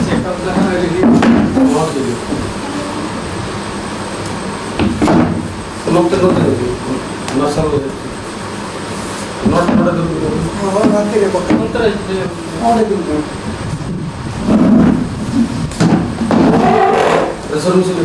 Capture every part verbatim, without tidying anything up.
Checkup ᱡᱟᱦᱟᱸ ᱨᱮᱜᱮ᱾ ᱱᱚᱣᱟ ᱛᱮᱜᱮ᱾ ᱱᱚᱛᱮ, ᱱᱚᱛᱮ ᱨᱮᱜᱮ᱾ ᱢᱟᱨᱥᱟᱞ ᱨᱮ᱾ ᱱᱚᱰᱮ, ᱱᱚᱰᱮ ᱫᱩᱲᱩᱵ ᱢᱮ᱾ ᱦᱳᱭ, ᱱᱚᱛᱮ ᱨᱮ ᱵᱟᱠᱷᱟᱱ᱾ ᱱᱚᱛᱮ ᱨᱮ᱾ ᱚᱸᱰᱮ ᱫᱩᱲᱩᱵ ᱢᱮ᱾ ᱯᱨᱮᱥᱟᱨ ᱢᱮᱥᱤᱱ ᱨᱮ᱾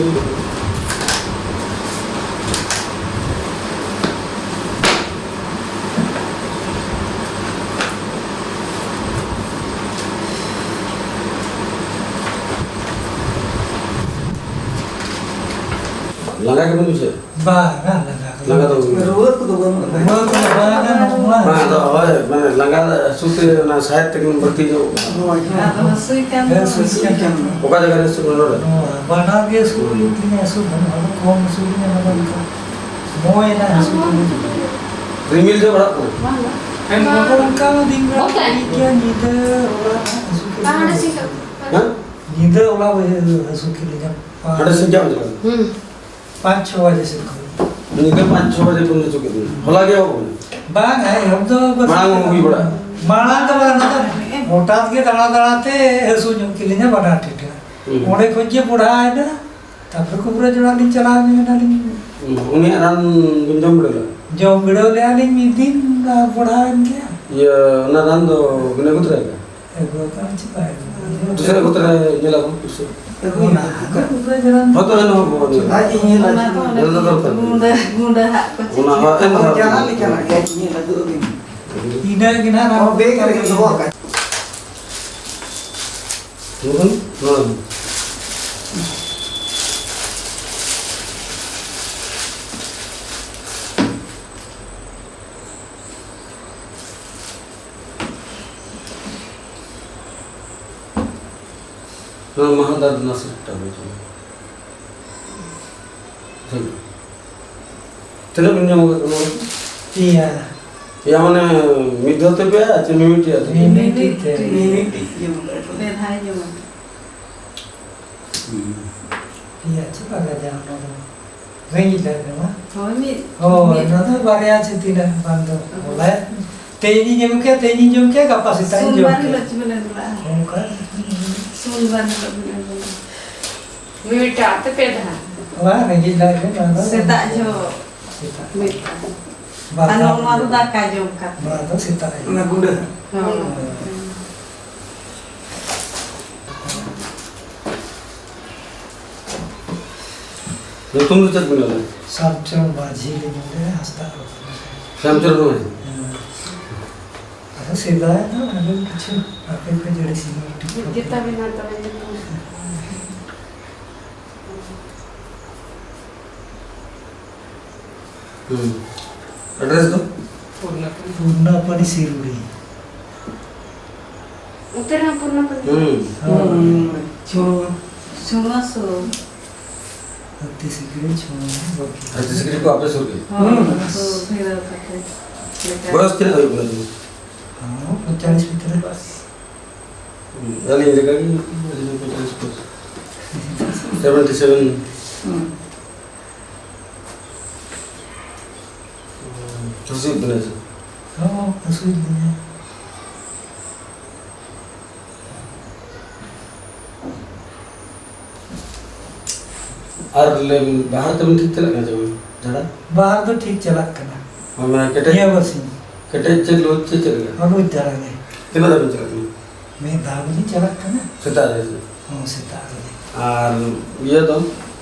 ᱞᱟᱸᱜᱟ ᱜᱮᱵᱮᱱ ᱵᱩᱡᱷᱟᱹᱣ? ᱵᱟᱝᱟ, ᱞᱟᱸᱜᱟ ᱫᱚ ᱞᱟᱸᱜᱟ ᱫᱚ ᱵᱟᱝ᱾ ᱨᱩᱣᱟᱹ ᱠᱚᱫᱚ ᱵᱟᱹᱱᱩᱜᱼᱟ᱾ ᱨᱩᱣᱟᱹ ᱠᱚᱫᱚ ᱵᱟᱝᱟ, ᱱᱚᱣᱟ᱾ ᱵᱟᱝ, ᱟᱫᱚ ᱦᱳᱭ, ᱢᱟᱱᱮ ᱞᱟᱸᱜᱟ ᱦᱟᱹᱥᱩ ᱛᱮ ᱚᱱᱟ ᱥᱟᱦᱮᱫ ᱛᱮᱜᱮ ᱵᱟᱹᱲᱛᱤ ᱧᱚᱜ ᱠᱟᱱᱟ᱾ ᱦᱳᱭ, ᱦᱳᱭ᱾ ᱟᱫᱚ ᱦᱟᱹᱥᱩᱭ ᱠᱷᱟᱱ ᱫᱚ ᱦᱮᱸ, ᱦᱟᱹᱥᱩᱭ ᱠᱷᱟᱱ ᱫᱚ᱾ ᱚᱠᱟ ᱡᱟᱭᱜᱟ ᱨᱮ ᱦᱟᱹᱥᱩ ᱠᱟᱱᱟ ᱱᱚᱰᱮ? ᱱᱚᱣᱟ ᱵᱟᱱᱟᱨ ᱜᱮ ᱦᱟᱹᱥᱩ ᱦᱩᱭᱩᱜ ᱛᱤᱧᱟ, ᱦᱟᱹᱥᱩ ᱵᱟᱹᱱᱩᱜᱼᱟ, ᱟᱫᱚ ᱠᱚᱢ ᱦᱟᱹᱥᱩ ᱞᱤᱧᱟ, ᱚᱱᱟ ᱫᱚ ᱚᱱᱠᱟ ᱥᱚᱢᱚᱭ ᱨᱮᱱᱟᱜ ᱦᱟᱹᱥᱩ ᱠᱟᱱᱟ᱾ ᱨᱤᱢᱤᱞ ᱡᱚ ᱵᱟᱲᱟᱜ ᱠᱟᱱᱟ? ᱵᱟᱝᱟ᱾ ᱚᱱᱠᱟ ᱫᱤᱱ ᱵᱮᱲᱟ ᱵᱟᱝᱟ᱾ ᱴᱷᱤᱠ ᱜᱮᱭᱟ, ᱧᱤᱫᱟᱹ ᱚᱲᱟᱜ ᱦᱟᱹᱥᱩ ᱠᱮᱫ ᱵᱟᱝᱟ, ᱞᱤᱧᱟ᱾ ᱦᱮᱸ? ᱧᱤᱫᱟᱹ ᱚᱲᱟᱜ ᱦᱟᱹᱥᱩ ᱠᱮᱫ ᱞᱤᱧᱟ᱾ ᱦᱟᱸᱰᱮ ᱥᱮᱱ ᱪᱟᱞᱟᱣ ᱞᱮᱱᱟ? ᱦᱩᱸ᱾ ᱯᱟᱸᱪ ᱪᱷᱚ ᱵᱟᱡᱮ ᱥᱮᱫ ᱠᱷᱚᱱ᱾ ᱧᱤᱫᱟᱹ ᱯᱟᱸᱪ ᱪᱷᱚ ᱵᱟᱡᱮ ᱠᱷᱚᱱ ᱦᱟᱹᱥᱩ ᱠᱮᱫ ᱢᱮᱭᱟ? ᱦᱚᱞᱟ ᱜᱮ ᱮᱦᱚᱵ ᱠᱟᱱᱟ? ᱵᱟᱝ, ᱮᱦᱚᱵ ᱫᱚ ᱵᱟᱹᱥᱤᱧ ᱢᱟᱲᱟᱝ ᱦᱩᱭ ᱵᱟᱲᱟᱜᱼᱟ? ᱢᱟᱲᱟᱝ ᱫᱚ ᱵᱟᱝ, ᱚᱱᱟ ᱫᱚ ᱦᱚᱴᱟᱛ ᱜᱮ ᱫᱟᱬᱟ ᱫᱟᱬᱟ ᱛᱮ ᱦᱟᱹᱥᱩ ᱧᱚᱜ ᱠᱮᱫ ᱞᱤᱧᱟ ᱵᱟᱱᱟᱨ ᱴᱷᱮᱱ᱾ ᱦᱩᱸ᱾ ᱚᱸᱰᱮ ᱠᱷᱚᱱ ᱜᱮ ᱵᱚᱲᱦᱟ ᱮᱱᱟ, ᱛᱟᱨᱯᱚᱨᱮ ᱠᱩᱵᱨᱟᱹ ᱡᱚᱲᱟ ᱞᱤᱧ ᱪᱟᱞᱟᱣ ᱧᱚᱜ ᱮᱱᱟᱞᱤᱧ᱾ ᱦᱩᱸ, ᱩᱱᱤᱭᱟᱜ ᱨᱟᱱ ᱵᱤᱱ ᱡᱚᱢ ᱵᱤᱰᱟᱹᱣ ᱞᱮᱫᱟ? ᱡᱚᱢ ᱵᱤᱰᱟᱹᱣ ᱞᱮᱫᱟ ᱞᱤᱧ ᱢᱤᱫ ᱫᱤᱱ, ᱟᱨ ᱵᱚᱲᱦᱟ ᱮᱱ ᱜᱮᱭᱟ᱾ ᱤᱭᱟᱹ, ᱚᱱᱟ ᱨᱟᱱ ᱫᱚ ᱵᱤᱱ ᱟᱹᱜᱩ ᱛᱚᱨᱟᱭ ᱫᱟ? ᱟᱹᱜᱩ ᱟᱠᱟᱫ ᱪᱮᱫ ᱵᱟᱭ ᱟᱹᱜᱩ ᱟᱠᱟᱫᱟ? ᱫᱩᱥᱨᱟ ᱟᱹᱜᱩ ᱛᱚᱨᱟᱭ ᱧᱮᱞ ᱟᱵᱚᱱ ᱯᱩᱭᱥᱟᱹ᱾ ᱟᱹᱜᱩ ᱚᱱᱟ ᱟᱹᱜᱩ᱾ ᱠᱩᱵᱨᱟᱹ ᱡᱚᱲᱟ ᱦᱚᱸ ᱛᱚ ᱮᱱ ᱦᱚᱸ ᱵᱚᱱ ᱧᱮᱞᱟ᱾ ᱟᱡ ᱤᱧ ᱧᱮᱞᱟ᱾ ᱚᱱᱟ ᱫᱚ ᱚᱱᱮ ᱧᱮᱞ ᱫᱚ ᱫᱚᱨᱠᱟᱨ ᱜᱮ᱾ ᱜᱩᱸᱰᱟᱹ, ᱜᱩᱸᱰᱟᱹ ᱦᱟᱜ ᱠᱚ ᱪᱮᱫ ᱚᱱᱟ ᱦᱚᱸ ᱮᱱ ᱦᱚᱸ ᱡᱟᱦᱟᱸ ᱞᱮᱠᱟᱱᱟᱜ ᱜᱮ ᱟᱡ ᱤᱧ ᱧᱮᱞ ᱟᱹᱜᱩ ᱟᱹᱵᱤᱱ᱾ ᱤᱱᱟᱹ ᱜᱮ ᱱᱟᱦᱟᱜ ᱚ, ᱵᱮᱜᱽ ᱨᱮᱜᱮ ᱫᱚᱦᱚ ᱠᱟᱜ᱾ ᱱᱚᱜᱼᱚᱭ ᱱᱚᱣᱟ᱾ ᱱᱚᱣᱟ ᱢᱟᱦᱟ ᱫᱟᱨ ᱱᱟᱥᱤᱠ ᱴᱟᱵᱞᱮᱴ᱾ ᱴᱷᱤᱠ᱾ ᱛᱤᱱᱟᱹᱜ ᱵᱤᱱ ᱡᱚᱢ ᱟᱠᱟᱫ ᱱᱚᱣᱟ? ᱯᱮᱭᱟ᱾ ᱯᱮᱭᱟ ᱢᱟᱱᱮ ᱢᱤᱫ ᱫᱷᱟᱣ ᱛᱮ ᱯᱮᱭᱟ ᱪᱮ ᱢᱤᱢᱤᱫ ᱴᱤ ᱟᱛᱮ? ᱢᱤᱢᱤᱫ ᱴᱤ ᱛᱮ᱾ ᱢᱤᱢᱤᱫ ᱴᱤ ᱡᱚᱢ ᱟᱠᱟᱫ᱾ ᱯᱮ ᱫᱷᱟᱣ ᱡᱚᱢ ᱟᱠᱟᱫ᱾ ᱦᱩᱸ᱾ ᱯᱮᱭᱟ ᱪᱮ ᱵᱟᱨᱭᱟ ᱡᱟᱦᱟᱸ ᱚᱱᱟ ᱫᱚ ᱨᱮᱸᱜᱮᱡ ᱞᱟᱡ ᱨᱮᱢᱟ᱾ ᱦᱳᱭ, ᱢᱤᱫ, ᱦᱳᱭ, ᱢᱤᱫ᱾ ᱚᱱᱟ ᱫᱚ ᱵᱟᱨᱭᱟ ᱪᱮ ᱛᱤᱱᱟᱹᱜ ᱵᱟᱝ ᱫᱚ ᱦᱳᱭ᱾ ᱦᱚᱞᱟᱭ ᱛᱮᱦᱮᱧᱤᱧ ᱮᱢ ᱠᱮᱭᱟ, ᱛᱮᱦᱮᱧᱤᱧ ᱡᱚᱢ ᱠᱮᱭᱟ, ᱜᱟᱯᱟ ᱥᱮᱛᱟᱜ ᱤᱧ ᱡᱚᱢ ᱥᱳᱢᱵᱟᱨ ᱠᱮᱭᱟ᱾ ᱦᱤᱞᱳᱜ ᱪᱮᱫ ᱵᱮᱱ ᱮᱢ ᱞᱮᱫᱼᱟ? ᱚᱱᱠᱟ᱾ ᱥᱳᱢᱵᱟᱨ ᱦᱤᱞᱳᱜ ᱵᱮᱱ ᱮᱢ ᱞᱮᱫᱼᱟ᱾ ᱢᱤᱫᱴᱟᱝ ᱛᱮ ᱯᱮ ᱫᱷᱟᱣ᱾ ᱵᱟᱝ, ᱨᱮᱸᱜᱮᱡ ᱞᱟᱡ ᱨᱮ ᱱᱚᱣᱟ ᱫᱚ ᱥᱮᱛᱟᱜ ᱡᱚᱦᱚᱜ᱾ ᱥᱮᱛᱟᱜ᱾ ᱢᱤᱫᱴᱟᱝ᱾ ᱵᱟᱨ ᱟᱨ ᱫᱷᱟᱣ ᱱᱚᱣᱟ ᱫᱚ ᱡᱚᱢ᱾ ᱫᱟᱠᱟ ᱡᱚᱢ ᱠᱟᱛᱮ᱾ ᱱᱚᱣᱟ ᱫᱚ ᱥᱮᱛᱟᱜ ᱨᱮ᱾ ᱚᱱᱟ ᱜᱩᱸᱰᱟᱹ᱾ ᱦᱳᱭ᱾ ᱦᱳᱭ᱾ ᱧᱩᱛᱩᱢ ᱫᱚ ᱪᱮᱫ ᱵᱤᱱ ᱚᱞᱟ? ᱥᱟᱢᱪᱚᱨ ᱢᱟᱹᱡᱷᱤ ᱞᱤᱧ ᱚᱞᱟ, ᱦᱟᱸᱥᱫᱟ ᱫᱚ ᱵᱟᱝ᱾ ᱥᱟᱢᱪᱚᱨ ᱢᱟᱹᱡᱷᱤ? ᱦᱮᱸ᱾ ᱟᱫᱚ ᱥᱮᱫᱟᱭ ᱫᱚ ᱟᱹᱰᱤ ᱠᱤᱪᱷᱩ ᱟᱯᱮ ᱯᱮ ᱡᱟᱹᱲᱤ ᱥᱤᱢᱟᱹ ᱴᱷᱤᱠ ᱠᱚ᱾ ᱡᱮᱛᱟ ᱢᱮᱱᱟᱜ ᱛᱟᱵᱮᱱ ᱧᱩᱛᱩᱢ᱾ ᱦᱩᱸ᱾ Address ᱫᱚ? ᱯᱩᱨᱱᱟᱯᱟᱱᱤ ᱥᱤᱨᱩᱲᱤ᱾ ᱩᱛᱟᱹᱨ ᱦᱚᱸ ᱯᱩᱨᱱᱟᱯᱟᱱᱤ᱾ ᱦᱩᱸ᱾ ᱦᱩᱸ᱾ ᱪᱷᱩᱲᱩ᱾ ᱪᱷᱩᱲᱩ ᱥᱩᱨ᱾ ᱦᱟᱹᱛᱤ ᱥᱤᱠᱲᱤ ᱪᱷᱩᱲᱩ ᱵᱟᱹᱠᱤ᱾ ᱦᱟᱹᱛᱤ ᱥᱤᱠᱲᱤ ᱠᱚ ᱟᱯᱮ ᱥᱩᱨ ᱜᱮ? ᱦᱩᱸ᱾ ᱥᱩᱨ ᱵᱷᱤᱲᱟᱹᱣ ᱠᱟᱛᱮ᱾ ᱵᱚᱭᱚᱥ ᱛᱤᱱᱟᱹᱜ ᱦᱩᱭᱩᱜ ᱠᱟᱱᱟ ᱛᱤᱧ? ᱦᱚᱸ, ᱯᱚᱸᱭᱛᱟᱞᱤᱥ ᱵᱷᱤᱛᱨᱤ ᱨᱮ᱾ ᱦᱩᱸ, ᱟᱹᱞᱤᱧ ᱞᱮᱠᱟ ᱜᱮ, ᱟᱹᱞᱤᱧ ᱦᱚᱸ ᱯᱚᱸᱭᱛᱟᱞᱤᱥ plus᱾ Seventy seven᱾ ᱦᱩᱸ᱾ ᱦᱩᱸ, ᱦᱟᱹᱥᱩᱭᱮᱫ ᱵᱮᱱᱟ ᱪᱮ? ᱦᱚᱸ, ᱦᱟᱹᱥᱩᱭᱮᱫ ᱞᱤᱧᱟ᱾ ᱟᱨ ᱞᱟᱹᱭ ᱵᱤᱱ, ᱵᱟᱦᱟᱨ ᱛᱟᱵᱤᱱ ᱴᱷᱤᱠ ᱪᱟᱞᱟᱜ ᱠᱟᱱᱟ ᱪᱮ ᱵᱟᱝ? ᱡᱷᱟᱲᱟ? ᱵᱟᱦᱟᱨ ᱫᱚ ᱴᱷᱤᱠ ᱪᱟᱞᱟᱜ ᱠᱟᱱᱟ᱾ ᱢᱟᱱᱮ ᱠᱮᱴᱮᱡ, ᱱᱤᱭᱟᱹ ᱵᱟᱨᱥᱤᱧ᱾ ᱠᱮᱴᱮᱡ ᱪᱮᱫ ᱞᱳᱡ ᱪᱮ ᱪᱮᱫ ᱞᱮᱠᱟ? ᱞᱳᱡ ᱫᱷᱟᱨᱟ ᱜᱮ᱾ ᱛᱤᱱᱟᱹᱜ ᱫᱷᱟᱹᱵᱤᱡ ᱪᱟᱞᱟᱜ ᱠᱟᱱᱟ? ᱢᱤᱫ ᱫᱷᱟᱣ ᱜᱮᱞᱤᱧ ᱪᱟᱞᱟᱜ ᱠᱟᱱᱟ᱾ ᱥᱮᱛᱟᱜ ᱨᱮ ᱥᱮ? ᱦᱚᱸ, ᱥᱮᱛᱟᱜ ᱨᱮᱜᱮ᱾ ᱟᱨ ᱤᱭᱟᱹ ᱫᱚ,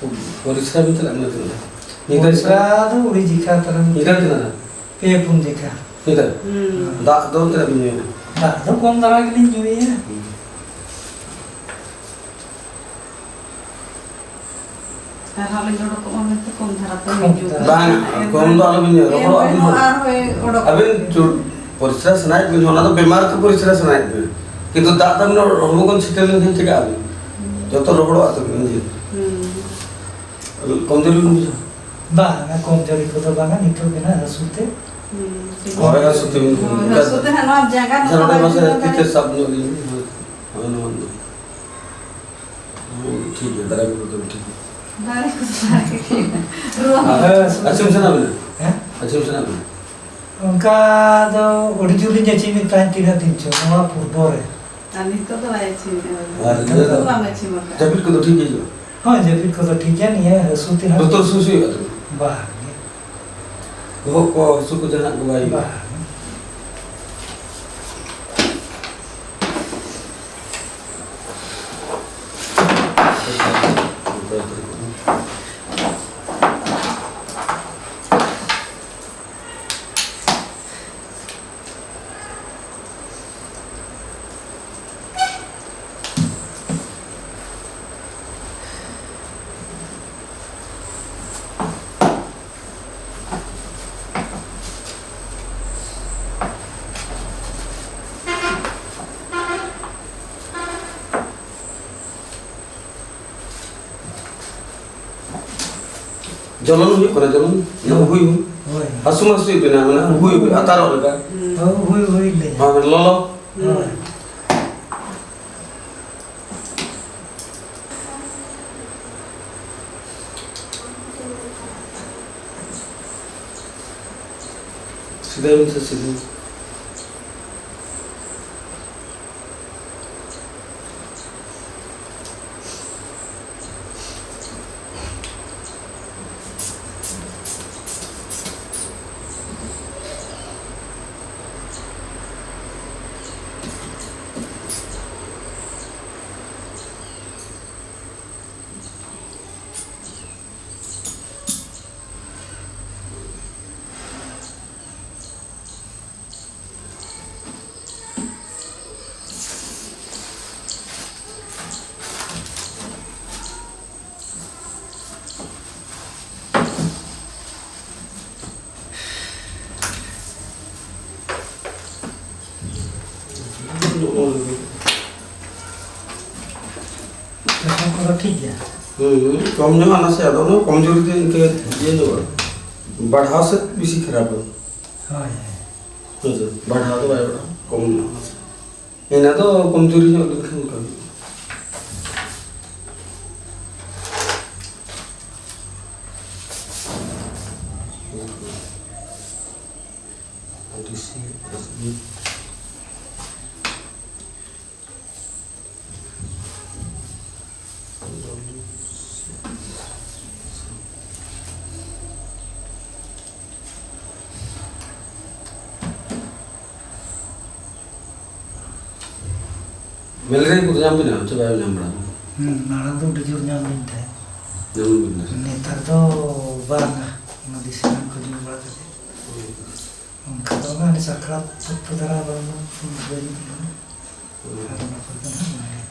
ᱯᱚᱨᱤᱥᱨᱟ ᱵᱤᱱ ᱪᱟᱞᱟᱜ ᱠᱟᱱᱟ ᱛᱤᱱᱟᱹᱜ ᱫᱷᱟᱣ? ᱧᱤᱫᱟᱹ ᱯᱚᱨᱤᱥᱨᱟ ᱫᱚ ᱩᱰᱤ ᱡᱤᱠᱷᱟ ᱛᱟᱨᱟ ᱧᱤᱫᱟᱹ ᱛᱤᱱᱟᱹᱜ ᱫᱷᱟᱣ? ᱯᱮ ᱯᱩᱱ ᱡᱤᱠᱷᱟ᱾ ᱧᱤᱫᱟᱹ? ᱦᱩᱸ᱾ ᱫᱟᱜ ᱫᱚ ᱛᱤᱱᱟᱹᱜ ᱵᱤᱱ ᱧᱩᱭᱟ? ᱫᱟᱜ ᱫᱚ ᱠᱚᱢ ᱫᱷᱟᱨᱟ ᱜᱮᱞᱤᱧ ᱧᱩᱭᱟ᱾ ᱦᱩᱸ᱾ ᱟᱨᱦᱚᱸ ᱞᱤᱧ ᱚᱰᱚᱠᱚᱜᱼᱟ ᱢᱮᱱᱛᱮ ᱠᱚᱢ ᱫᱷᱟᱨᱟ ᱛᱮ ᱠᱚᱢ ᱦᱤᱡᱩᱜ ᱫᱷᱟᱨᱟ᱾ ᱵᱟᱝ, ᱠᱟᱱᱟ᱾ ᱠᱚᱢ ᱫᱚ ᱟᱞᱚᱵᱤᱱ ᱧᱮᱞᱟ, ᱮᱱ ᱨᱚᱦᱚᱲᱚᱜ ᱟᱹᱵᱤᱱ ᱨᱮᱦᱚᱸ ᱦᱚᱸ᱾ ᱟᱨᱦᱚᱸᱭ ᱚᱰᱚᱠᱚᱜ ᱟᱹᱵᱤᱱ ᱜᱮᱭᱟ᱾ ᱪᱩ-, ᱯᱚᱨᱤᱥᱨᱟ ᱥᱟᱱᱟᱭᱮᱫ ᱵᱤᱱ, ᱚᱱᱟ ᱫᱚ ᱵᱮᱢᱟᱨ ᱛᱮ ᱯᱚᱨᱤᱥᱨᱟ ᱥᱟᱱᱟᱭᱮᱫ ᱵᱤᱱ, ᱠᱤᱱᱛᱩ ᱫᱟᱜ ᱫᱚ ᱟᱹᱵᱤᱱ ᱦᱚᱲᱢᱚ ᱠᱷᱚᱱ ᱪᱷᱤᱴᱟᱹᱣ ᱞᱮᱱᱠᱷᱟᱱ ᱪᱤᱠᱟᱹᱜ ᱟᱹᱵᱤᱱ? ᱦᱩᱸ᱾ ᱡᱚᱛᱚ ᱨᱚᱦᱚᱲᱚᱜᱼᱟ ᱛᱟᱹᱵᱤᱱ ᱤᱧᱡᱤᱱ᱾ ᱦᱩᱸ᱾ ᱠᱚᱢᱡᱳᱨᱤ ᱵᱤᱱ ᱵᱩᱡᱷᱟᱹᱣᱟ? ᱵᱟᱝᱟ, ᱠᱚᱢᱡᱳᱨᱤ ᱠᱚᱫᱚ ᱵᱟᱝᱟ, ᱱᱤᱛᱚᱜ ᱜᱮ ᱱᱟᱦᱟᱜ ᱦᱟᱹᱥᱩ ᱛᱮ᱾ ᱦᱩᱸ᱾ ᱦᱳᱭ, ᱦᱟᱹᱥᱩ ᱛᱮ ᱵᱤᱱ ᱦᱳᱭ, ᱵᱩᱡᱷᱟᱹᱣᱟ᱾ ᱦᱟᱹᱥᱩ ᱛᱮ ᱦᱟᱸᱜ ᱱᱚᱣᱟ ᱡᱟᱸᱜᱟ ᱟᱪᱪᱷᱟ, ᱱᱚᱝᱠᱟ ᱱᱚᱰᱮ ᱵᱟᱝ ᱢᱟᱥᱮ ᱧᱟᱢ ᱛᱤ ᱛᱮ ᱫᱟᱲᱮᱭᱟᱜᱼᱟ᱾ ᱥᱟᱵ ᱧᱚᱜ ᱞᱤᱧ ᱵᱤᱱ, ᱦᱳᱭ, ᱦᱳᱭ, ᱱᱚᱣᱟ ᱫᱚ᱾ ᱦᱩᱸ, ᱴᱷᱤᱠ ᱜᱮᱭᱟ, ᱫᱟᱨᱮ ᱠᱚᱫᱚ ᱴᱷᱤᱠ ᱜᱮᱭᱟ᱾ ᱫᱟᱨᱮ ᱠᱚᱫᱚ ᱵᱟᱝ ᱴᱷᱤᱠ ᱜᱮᱭᱟ᱾ ᱨᱩᱣᱟᱹ ᱟᱨ ᱦᱚᱸ ᱟᱹᱪᱩᱨ ᱥᱟᱱᱟ ᱵᱤᱱᱟ? ᱦᱮᱸ? ᱟᱹᱪᱩᱨ ᱥᱟᱱᱟ ᱵᱤᱱᱟ? ᱚᱱᱠᱟ ᱫᱚ ᱟᱹᱰᱤ ᱡᱳᱨ ᱞᱤᱧ ᱟᱹᱪᱤᱢᱮᱫ ᱛᱟᱦᱮᱸᱫ ᱛᱤᱱᱟᱹᱜ ᱫᱤᱱ ᱪᱚ, ᱱᱚᱣᱟ ᱯᱩᱨᱵᱚ ᱨᱮ᱾ ᱟᱨ ᱱᱤᱛᱚᱜ ᱫᱚ ᱵᱟᱭ ᱟᱹᱪᱤᱢᱮᱫᱼᱟ? ᱟᱨ ᱱᱤᱛᱚᱜ ᱫᱚ ᱵᱟᱝ ᱟᱹᱪᱤᱢ ᱟᱠᱟᱱᱟ᱾ ᱡᱟᱹᱯᱤᱫ ᱠᱚᱫᱚ ᱴᱷᱤᱠ ᱜᱮ ᱦᱤᱡᱩᱜᱼᱟ? ᱦᱳᱭ, ᱡᱟᱹᱯᱤᱫ ᱠᱚᱫᱚ ᱴᱷᱤᱠ ᱜᱮᱭᱟ, ᱱᱤᱭᱟᱹ ᱦᱟᱹᱥᱩ ᱛᱮ ᱦᱟᱸᱜ᱾ ᱰᱚᱠᱴᱚᱨ ᱥᱩᱭ ᱥᱩᱭ ᱦᱩᱭᱩᱜᱼᱟ ᱛᱚ? ᱵᱟᱝ ᱜᱮ᱾ ᱵᱚᱦᱚᱜ ᱠᱚ ᱦᱟᱹᱥᱩ ᱠᱚ ᱡᱟᱦᱟᱱᱟᱜ ᱠᱚ ᱵᱟᱭ ᱦᱩᱭᱩᱜᱼᱟ? ᱵᱟᱝ᱾ ᱡᱚᱞᱚᱱ ᱦᱩᱭᱩᱜ ᱠᱟᱱᱟ, ᱡᱚᱞᱚᱱ? ᱦᱳᱭ᱾ ᱩᱦᱩᱭ, ᱩᱦᱩᱭ᱾ ᱦᱳᱭ᱾ ᱦᱟᱹᱥᱩ ᱢᱟ ᱦᱟᱹᱥᱩᱭᱮᱫ ᱵᱮᱱᱟ, ᱢᱟᱱᱮ ᱩᱦᱩᱭ, ᱩᱦᱩᱭ, ᱟᱛᱟᱨᱚᱜ ᱞᱮᱠᱟ᱾ ᱦᱳᱭ, ᱩᱦᱩᱭ, ᱩᱦᱩᱭ ᱞᱮ᱾ ᱦᱳᱭ, ᱞᱚᱞᱚ᱾ ᱦᱳᱭ᱾ ᱥᱤᱫᱷᱟᱹᱭ ᱢᱮᱥᱮ, ᱥᱤᱫᱷᱟᱹ᱾ ᱯᱮᱥᱟᱨ ᱠᱚᱫᱚ ᱴᱷᱤᱠ ᱜᱮᱭᱟ? ᱦᱩᱸ, ᱦᱩᱸ, ᱠᱚᱢ ᱧᱚᱜᱼᱟ ᱱᱟᱥᱮ, ᱟᱫᱚ ᱚᱱᱟ ᱠᱚᱢᱡᱳᱨᱤ ᱛᱮ ᱤᱱᱠᱟᱹ ᱤᱭᱟᱹ ᱧᱚᱜᱼᱟ, ᱵᱟᱲᱦᱟᱣ ᱥᱮᱫ ᱵᱮᱥᱤ ᱠᱷᱟᱨᱟᱯᱟ᱾ ᱦᱳᱭ, ᱦᱳᱭ᱾ ᱦᱮᱸ ᱥᱮ, ᱵᱟᱲᱦᱟᱣ ᱫᱚ ᱵᱟᱭ ᱵᱟᱲᱦᱟᱣᱟ, ᱠᱚᱢ ᱧᱚᱜᱼᱟ ᱱᱟᱥᱮ᱾ ᱮᱱᱟ ᱫᱚ ᱠᱚᱢᱡᱳᱨᱤ ᱧᱚᱜ ᱞᱮᱱᱠᱷᱟᱱ ᱚᱱᱠᱟ ᱦᱩᱭᱩᱜᱼᱟ᱾ ᱢᱮᱞᱮᱨᱤᱭᱟ ᱠᱚᱫᱚ ᱧᱟᱢ ᱯᱮ ᱧᱟᱢ ᱪᱮ ᱵᱟᱭ ᱧᱟᱢ ᱵᱟᱲᱟ? ᱦᱩᱸ, ᱢᱟᱲᱟᱝ ᱫᱚ ᱟᱹᱰᱤ ᱡᱳᱨ ᱧᱟᱢ ᱞᱤᱧ ᱛᱟᱦᱮᱸᱫ᱾ ᱧᱟᱢ ᱞᱤᱧ ᱛᱟᱦᱮᱸᱫ᱾ ᱱᱮᱛᱟᱨ ᱫᱚ ᱵᱟᱝᱟ, ᱚᱱᱟ ᱫᱤᱥᱟᱹ ᱠᱚ ᱧᱩ ᱵᱟᱲᱟ ᱠᱟᱛᱮ᱾ ᱚᱱᱠᱟ ᱫᱚ ᱵᱟᱝ, ᱦᱟᱱᱮ ᱥᱟᱠᱨᱟᱛ ᱚᱠᱛᱚ ᱫᱷᱟᱨᱟ ᱵᱟᱝ, ᱩᱱ ᱫᱚ ᱵᱟᱹᱧ ᱤᱫᱤ ᱞᱮᱱᱟ᱾ ᱟᱨ ᱚᱱᱟ ᱯᱚᱨᱮ ᱫᱚ ᱱᱟᱦᱟᱜ ᱵᱟᱝ᱾